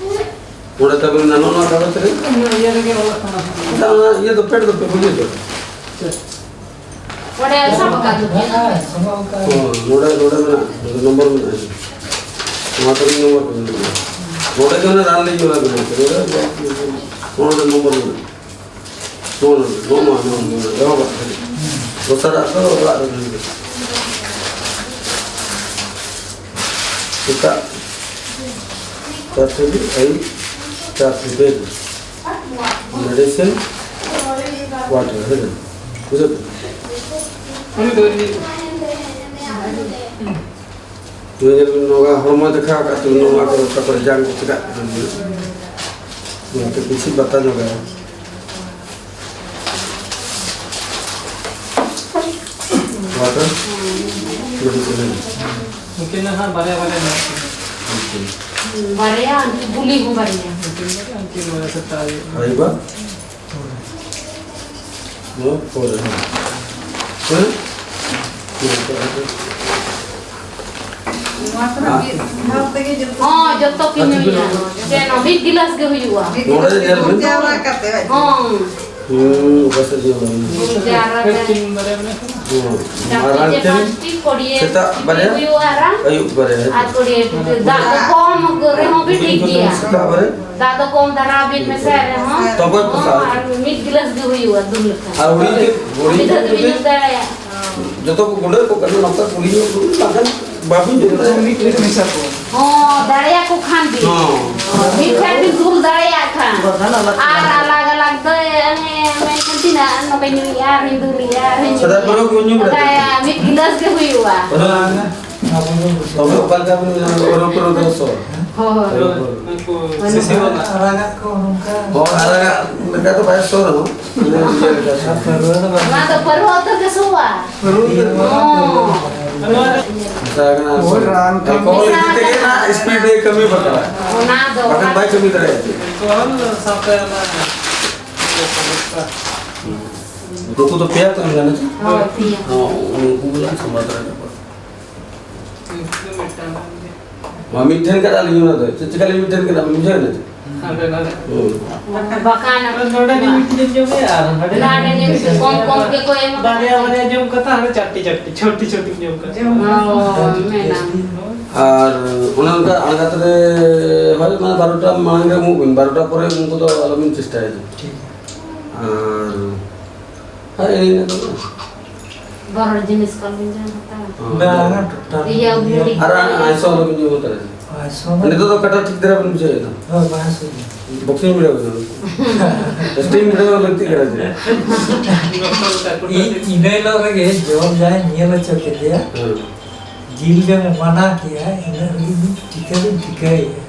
ᱚᱸᱰᱮ ᱛᱟᱵᱤᱱ ᱱᱚᱜᱼᱚ ᱱᱚᱣᱟ ᱠᱟᱜᱚᱡᱽ ᱨᱮ᱾ ᱤᱭᱟᱹ ᱨᱮᱜᱮ ᱚᱞᱚᱜ ᱠᱟᱱᱟ᱾ ᱟᱪᱪᱷᱟ, ᱚᱱᱟ ᱤᱭᱟᱹ ᱫᱚ ᱯᱮᱰ ᱫᱚ ᱯᱮ ᱵᱩᱡᱷᱟᱹᱣ ᱫᱚ᱾ ᱚᱸᱰᱮ ᱥᱟᱵ ᱟᱠᱟᱫ ᱫᱚ᱾ ᱦᱳᱭ, ᱱᱚᱰᱮ, ᱱᱚᱰᱮ ᱢᱮᱱᱟᱜᱼᱟ, ᱱᱚᱰᱮ ᱱᱚᱢᱵᱚᱨ ᱢᱮᱱᱟᱜᱼᱟ᱾ ᱱᱚᱣᱟ ᱛᱟᱹᱞᱤᱧ ᱱᱚᱢᱵᱚᱨ ᱠᱚ ᱢᱮᱱᱟᱜᱼᱟ᱾ ᱱᱚᱰᱮ ᱜᱮ ᱚᱱᱟ ᱨᱟᱱ ᱞᱤᱧ ᱚᱞᱟ ᱵᱮᱱᱟ᱾ ᱱᱚᱰᱮ, ᱱᱚᱰᱮ ᱱᱚᱢᱵᱚᱨ ᱢᱮᱱᱟᱜᱼᱟ᱾ ᱱᱚᱣᱟ, ᱱᱚᱣᱟ, ᱱᱚᱣᱟ, ᱱᱚᱣᱟ, ᱱᱚᱣᱟ, ᱮᱦᱚᱵ ᱟᱠᱟᱱᱟ᱾ ᱫᱚᱥᱟᱨᱟᱜ ᱫᱚ ᱚᱲᱟᱜ ᱨᱮ ᱦᱩᱭᱩᱜᱼᱟ᱾ ᱥᱮᱛᱟᱜ ᱪᱟᱨ ᱴᱷᱤᱯᱤ, ᱟᱹᱭᱩᱵ ᱪᱟᱨ ᱴᱷᱤᱯᱤ᱾ medicine, water, ᱦᱮᱸ ᱥᱮ? ᱵᱩᱡᱷᱟᱹᱣ ᱯᱮ? ᱱᱚᱣᱟ ᱧᱮᱞ ᱵᱤᱱ, ᱱᱚᱣᱟ ᱦᱚᱲᱢᱚ ᱫᱮᱠᱷᱟᱣ ᱟᱠᱟᱫ ᱛᱟᱵᱚᱱᱟ, ᱱᱚᱣᱟ ᱠᱚᱨᱮ ᱚᱠᱟ ᱠᱚᱨᱮ ᱡᱟᱝ ᱠᱚ ᱪᱮᱠᱟᱜ ᱠᱟᱱᱟ᱾ ᱱᱚᱣᱟ ᱛᱮ ᱠᱤᱪᱷᱩ ᱵᱟᱛᱟ ᱧᱚᱜᱟᱭᱟ᱾ Water? medicine. ᱩᱱᱠᱤᱱ ᱫᱚ ᱦᱟᱸᱜ ᱵᱟᱨᱭᱟ ᱵᱟᱨᱭᱟ ᱢᱮᱱᱟᱜ ᱠᱤᱱᱟ᱾ ᱵᱟᱨᱭᱟ, ᱩᱱᱠᱤᱱ ᱜᱩᱞᱤ ᱦᱚᱸ ᱵᱟᱨᱭᱟ᱾ ᱩᱱᱠᱤᱱ ᱵᱟᱨᱭᱟ, ᱩᱱᱠᱤᱱ ᱵᱟᱨᱭᱟ ᱥᱮᱛᱟᱜ ᱟᱹᱭᱩᱵ᱾ ᱟᱭᱩᱵᱟ? ᱱᱚᱣᱟ ᱯᱚᱨᱮ, ᱦᱮᱸ᱾ ᱦᱮᱸ? ᱱᱚᱣᱟ ᱠᱚᱫᱚ ᱢᱤᱫ ᱫᱷᱟᱣ ᱛᱮᱜᱮ ᱡᱚᱛᱚ᱾ ᱦᱚᱸ, ᱡᱚᱛᱚ ᱠᱤᱱ ᱧᱩᱭᱟ᱾ ᱪᱮᱫ ᱦᱚᱸ, ᱢᱤᱫ ᱜᱤᱞᱟᱥ ᱜᱮ ᱦᱩᱭᱩᱜᱼᱟ᱾ ᱢᱤᱫ ᱱᱚᱰᱮ ᱜᱤᱞᱟᱥ ᱧᱮᱞ ᱵᱤᱱ᱾ ᱡᱟᱣᱨᱟ ᱠᱟᱛᱮ᱾ ᱦᱚᱸ᱾ ᱦᱩᱸ, ᱚᱠᱟ ᱥᱮᱫ ᱧᱮᱞ ᱵᱤᱱ᱾ ᱦᱩᱸ, ᱡᱟᱣᱨᱟ ᱠᱟᱛᱮ᱾ ᱦᱩᱸ, ᱪᱟᱨᱴᱤ ᱢᱟᱨᱟᱝ ᱪᱮ ᱴᱷᱮᱱ ᱯᱟᱸᱪᱴᱤ ᱠᱚᱲᱤᱭᱟᱹ ᱥᱮᱛᱟᱜ ᱵᱟᱨᱭᱟ, ᱦᱩᱭᱩᱜᱼᱟ ᱟᱨ ᱟᱹᱭᱩᱵ ᱵᱟᱨᱭᱟ᱾ ᱟᱨ ᱠᱚᱲᱤᱭᱟᱹ ᱫᱟᱜ ᱫᱚ ᱠᱚᱢ ᱨᱮᱦᱚᱸ ᱜᱮ ᱴᱷᱤᱠ ᱜᱮᱭᱟ᱾ ᱥᱮᱛᱟᱜ ᱵᱟᱨᱭᱟ᱾ ᱫᱟᱜ ᱫᱚ ᱠᱚᱢ ᱫᱷᱟᱨᱟ ᱵᱤᱱ ᱢᱮᱥᱟᱭ ᱨᱮᱦᱚᱸ, ᱛᱚᱜᱚᱡ ᱯᱚᱥᱟᱜ᱾ ᱦᱚᱸ, ᱟᱨ ᱢᱤᱫ ᱜᱤᱞᱟᱹᱥ ᱜᱮ ᱦᱩᱭᱩᱜᱼᱟ, ᱫᱩᱞ ᱞᱮᱠᱷᱟᱱ᱾ ᱟᱨ ᱦᱩᱰᱤᱧ ᱜᱮ, ᱦᱩᱰᱤᱧ ᱢᱤᱫ ᱫᱷᱟᱹᱣ ᱛᱮᱵᱤᱱ ᱜᱮ ᱧᱩ ᱫᱟᱲᱮᱭᱟᱜᱼᱟ᱾ ᱡᱚᱛᱚ ᱠᱚ ᱜᱩᱸᱰᱟᱹ ᱠᱚ ᱠᱟᱱᱟ, ᱱᱚᱝᱠᱟ ᱠᱩᱞᱤ ᱧᱚᱜ ᱠᱚ, ᱵᱟᱝᱠᱷᱟᱱ ᱵᱟᱵᱤᱱ ᱡᱚᱛᱚ ᱢᱤᱫ ᱢᱤᱫ ᱢᱮᱥᱟ ᱠᱚ᱾ ᱦᱚᱸ, ᱫᱟᱲᱮᱭᱟᱠᱚ ᱠᱷᱟᱱ ᱜᱮ᱾ ᱦᱚᱸ᱾ ᱢᱤᱫ ᱴᱷᱮᱱ ᱵᱤᱱ ᱫᱩᱞ ᱫᱟᱲᱮᱭᱟᱜ ᱠᱷᱟᱱ᱾ ᱵᱟᱠᱷᱟᱱ ᱟᱞᱟᱜᱽ ᱟᱨ ᱟᱞᱟᱜᱽ᱾ ᱟᱞᱟᱜᱽ ᱟᱞᱟᱜᱽ ᱫᱚ, ᱚᱱᱮ, ᱢᱮᱱᱠᱷᱟᱱ ᱛᱤᱱᱟᱹᱜ ᱱᱚᱝᱠᱟᱧ ᱧᱩᱭᱮᱫᱼᱟ, ᱟᱨᱦᱚᱸᱧ ᱫᱩᱞᱮᱫᱼᱟ, ᱟᱨᱦᱚᱸᱧ ᱥᱮᱫᱟᱭ ᱯᱟᱹᱣᱨᱟᱹ ᱠᱚ ᱧᱩ ᱵᱟᱲᱟᱭ ᱚᱱᱠᱟ ᱛᱟᱦᱮᱸᱫ᱾ ᱢᱤᱫ ᱜᱤᱞᱟᱹᱥ ᱜᱮ ᱦᱩᱭᱩᱜᱼᱟ᱾ ᱯᱟᱹᱣᱨᱟᱹ ᱵᱟᱝ ᱧᱩ᱾ ᱛᱚᱵᱮ ᱚᱠᱟ ᱞᱮᱠᱟ ᱵᱤᱱ ᱧᱩᱭᱟ? ᱯᱟᱹᱣᱨᱟᱹ, ᱯᱟᱹᱣᱨᱟᱹ ᱫᱚ ᱥᱚ᱾ ᱦᱳᱭ, ᱦᱳᱭ᱾ ᱯᱟᱹᱣᱨᱟᱹ, ᱯᱟᱹᱣᱨᱟᱹ᱾ ᱥᱤᱥᱤ ᱵᱟᱞᱟ᱾ ᱟᱨᱟᱜᱟᱜ ᱠᱚ ᱱᱚᱝᱠᱟ᱾ ᱦᱳᱭ, ᱟᱨᱟᱜᱟᱜ ᱞᱮᱠᱟ ᱫᱚ ᱵᱟᱭ ᱥᱚ ᱨᱮᱦᱚᱸ, ᱤᱱᱟᱹ ᱤᱭᱟᱹ ᱞᱮᱠᱟ ᱥᱚ᱾ ᱟᱨ ᱯᱟᱹᱨᱣᱟᱹ ᱫᱚ ᱵᱟᱝ᱾ ᱚᱱᱟ ᱫᱚ ᱯᱟᱹᱨᱣᱟᱹ ᱩᱛᱟᱹᱨ ᱜᱮ ᱥᱚᱣᱟ᱾ ᱯᱟᱹᱨᱣᱟᱹ ᱩᱛᱟᱹᱨ ᱜᱮ᱾ ᱦᱚᱸ᱾ ᱢᱮᱥᱟ ᱟᱠᱟᱱᱟ ᱦᱳᱭ, ᱨᱟᱱ ᱠᱟᱱ᱾ ᱮᱞᱠᱳᱦᱚᱞ ᱤᱫᱤ ᱛᱮᱜᱮ ᱱᱟᱜ ᱥᱯᱤᱰ ᱨᱮ ᱠᱟᱹᱢᱤ ᱵᱟᱠᱷᱨᱟ᱾ ᱚᱱᱟ ᱫᱚ, ᱵᱟᱠᱷᱟᱱ ᱚᱱᱟ ᱵᱟᱭ ᱠᱟᱹᱢᱤ ᱫᱟᱲᱮᱭᱟᱜᱼᱟ᱾ ᱮᱞᱠᱳᱦᱚᱞ ᱥᱟᱶᱛᱮ ᱚᱱᱟ ᱱᱩᱠᱩ ᱫᱚ ᱯᱮᱭᱟ ᱠᱚ ᱮᱢ ᱞᱮᱱᱟ ᱪᱮ? ᱦᱳᱭ, ᱯᱮᱭᱟ᱾ ᱦᱚᱸ, ᱩᱱᱠᱩ ᱜᱮᱞᱟᱝ ᱥᱟᱢᱵᱟᱣ ᱫᱟᱲᱮ ᱠᱟᱠᱚᱣᱟ᱾ ᱢᱤᱫᱴᱮᱱ ᱠᱟᱱᱟ ᱞᱤᱧ ᱚᱱᱟ ᱫᱚ᱾ ᱪᱮᱫ ᱪᱮᱠᱟ ᱞᱤᱧ ᱢᱤᱫᱴᱮᱱ ᱠᱟᱱᱟ, ᱵᱩᱡᱷᱟᱹᱣ ᱮᱱᱟ ᱪᱮ? ᱦᱟᱸᱰᱮ ᱱᱟᱰᱮ᱾ ᱦᱳᱭ᱾ ᱵᱟᱠᱷᱟᱱ ᱱᱚᱰᱮ ᱱᱤᱭᱩᱴᱨᱤᱭᱮᱱᱴ ᱡᱚᱢ ᱢᱮ ᱟᱨ ᱦᱟᱸᱰᱮ ᱱᱟᱰᱮ ᱱᱤᱭᱩᱴᱨᱤᱭᱮᱱᱴ ᱠᱚᱢ ᱠᱚᱢ ᱜᱮᱠᱚ ᱮᱢ ᱵᱟᱨᱭᱟ ᱠᱟᱫᱟ᱾ ᱵᱟᱨᱭᱟ ᱡᱚᱢ ᱠᱟᱛᱮ ᱦᱟᱸᱰᱮ ᱪᱟᱨᱴᱤ ᱪᱟᱨᱴᱤ, ᱪᱷᱚᱴᱤ ᱪᱷᱚᱴᱤ ᱡᱚᱢ ᱠᱟᱛᱮ᱾ ᱦᱳᱭ, ᱢᱮᱱᱟ᱾ ᱟᱨ ᱚᱱᱮ ᱚᱱᱠᱟ ᱟᱬᱜᱟᱛ ᱨᱮ ᱦᱳᱭ, ᱢᱟᱱᱮ, ᱵᱟᱨᱚᱴᱟ ᱢᱟᱲᱟᱝ ᱨᱮ ᱮᱢᱚᱜ ᱵᱤᱱ, ᱵᱟᱨᱚᱴᱟ ᱯᱚᱨᱮ ᱩᱱᱠᱩ ᱫᱚ ᱟᱞᱚᱵᱤᱱ ᱪᱮᱥᱴᱟᱭᱟ᱾ ᱴᱷᱤᱠ᱾ ᱟᱨ ᱦᱮᱸ, ᱤᱱᱟᱹ ᱠᱚᱜᱮ᱾ ᱵᱚᱨᱚᱲ ᱡᱤᱱᱤᱥ ᱠᱚ ᱟᱞᱚᱵᱤᱱ ᱡᱚᱢ ᱦᱟᱛᱟᱲᱟ᱾ ᱦᱚᱸ᱾ ᱵᱟᱝᱟ, ᱴᱳᱴᱟᱞ ᱤᱭᱟᱹ, ᱵᱤᱲᱤ᱾ ᱟᱨ ᱟᱭᱥᱚ ᱟᱞᱚᱵᱤᱱ ᱡᱚᱢ ᱦᱟᱛᱟᱲᱟ᱾ ᱟᱭᱥᱚ ᱫᱚ ᱱᱤᱛᱚᱜ ᱫᱚ ᱚᱠᱟᱴᱟᱜ ᱴᱷᱤᱠ ᱫᱷᱟᱨᱟ ᱵᱤᱱ ᱵᱩᱡᱷᱟᱹᱣᱮᱫ ᱫᱚ? ᱦᱳᱭ, ᱵᱟᱝᱟ, ᱥᱩᱫᱷᱩ᱾ ᱵᱚᱠᱥᱤᱝ ᱵᱷᱤᱲᱟᱹᱣ ᱠᱟᱱᱟ᱾ ᱥᱴᱤᱝ ᱵᱷᱤᱲᱟᱹᱣ ᱞᱟᱹᱠᱛᱤ ᱠᱟᱱᱟ ᱪᱮ? ᱤ-, ᱤᱱᱟᱹ ᱦᱤᱞᱳᱜ ᱨᱮᱜᱮ ᱡᱚᱢ ᱡᱟᱦᱟᱸᱭ ᱧᱮᱞ ᱦᱚᱪᱚ ᱠᱮᱫᱮᱭᱟ, ᱦᱮᱸ᱾ ᱡᱤᱞ ᱡᱚᱢᱮ ᱢᱟᱱᱟ ᱠᱮᱜᱼᱟ, ᱤᱱᱟᱹ ᱨᱮᱜᱮ ᱤᱧ ᱴᱷᱤᱠᱟᱹ ᱫᱚᱧ ᱴᱷᱤᱠᱟᱹᱭᱮᱜᱼᱟ᱾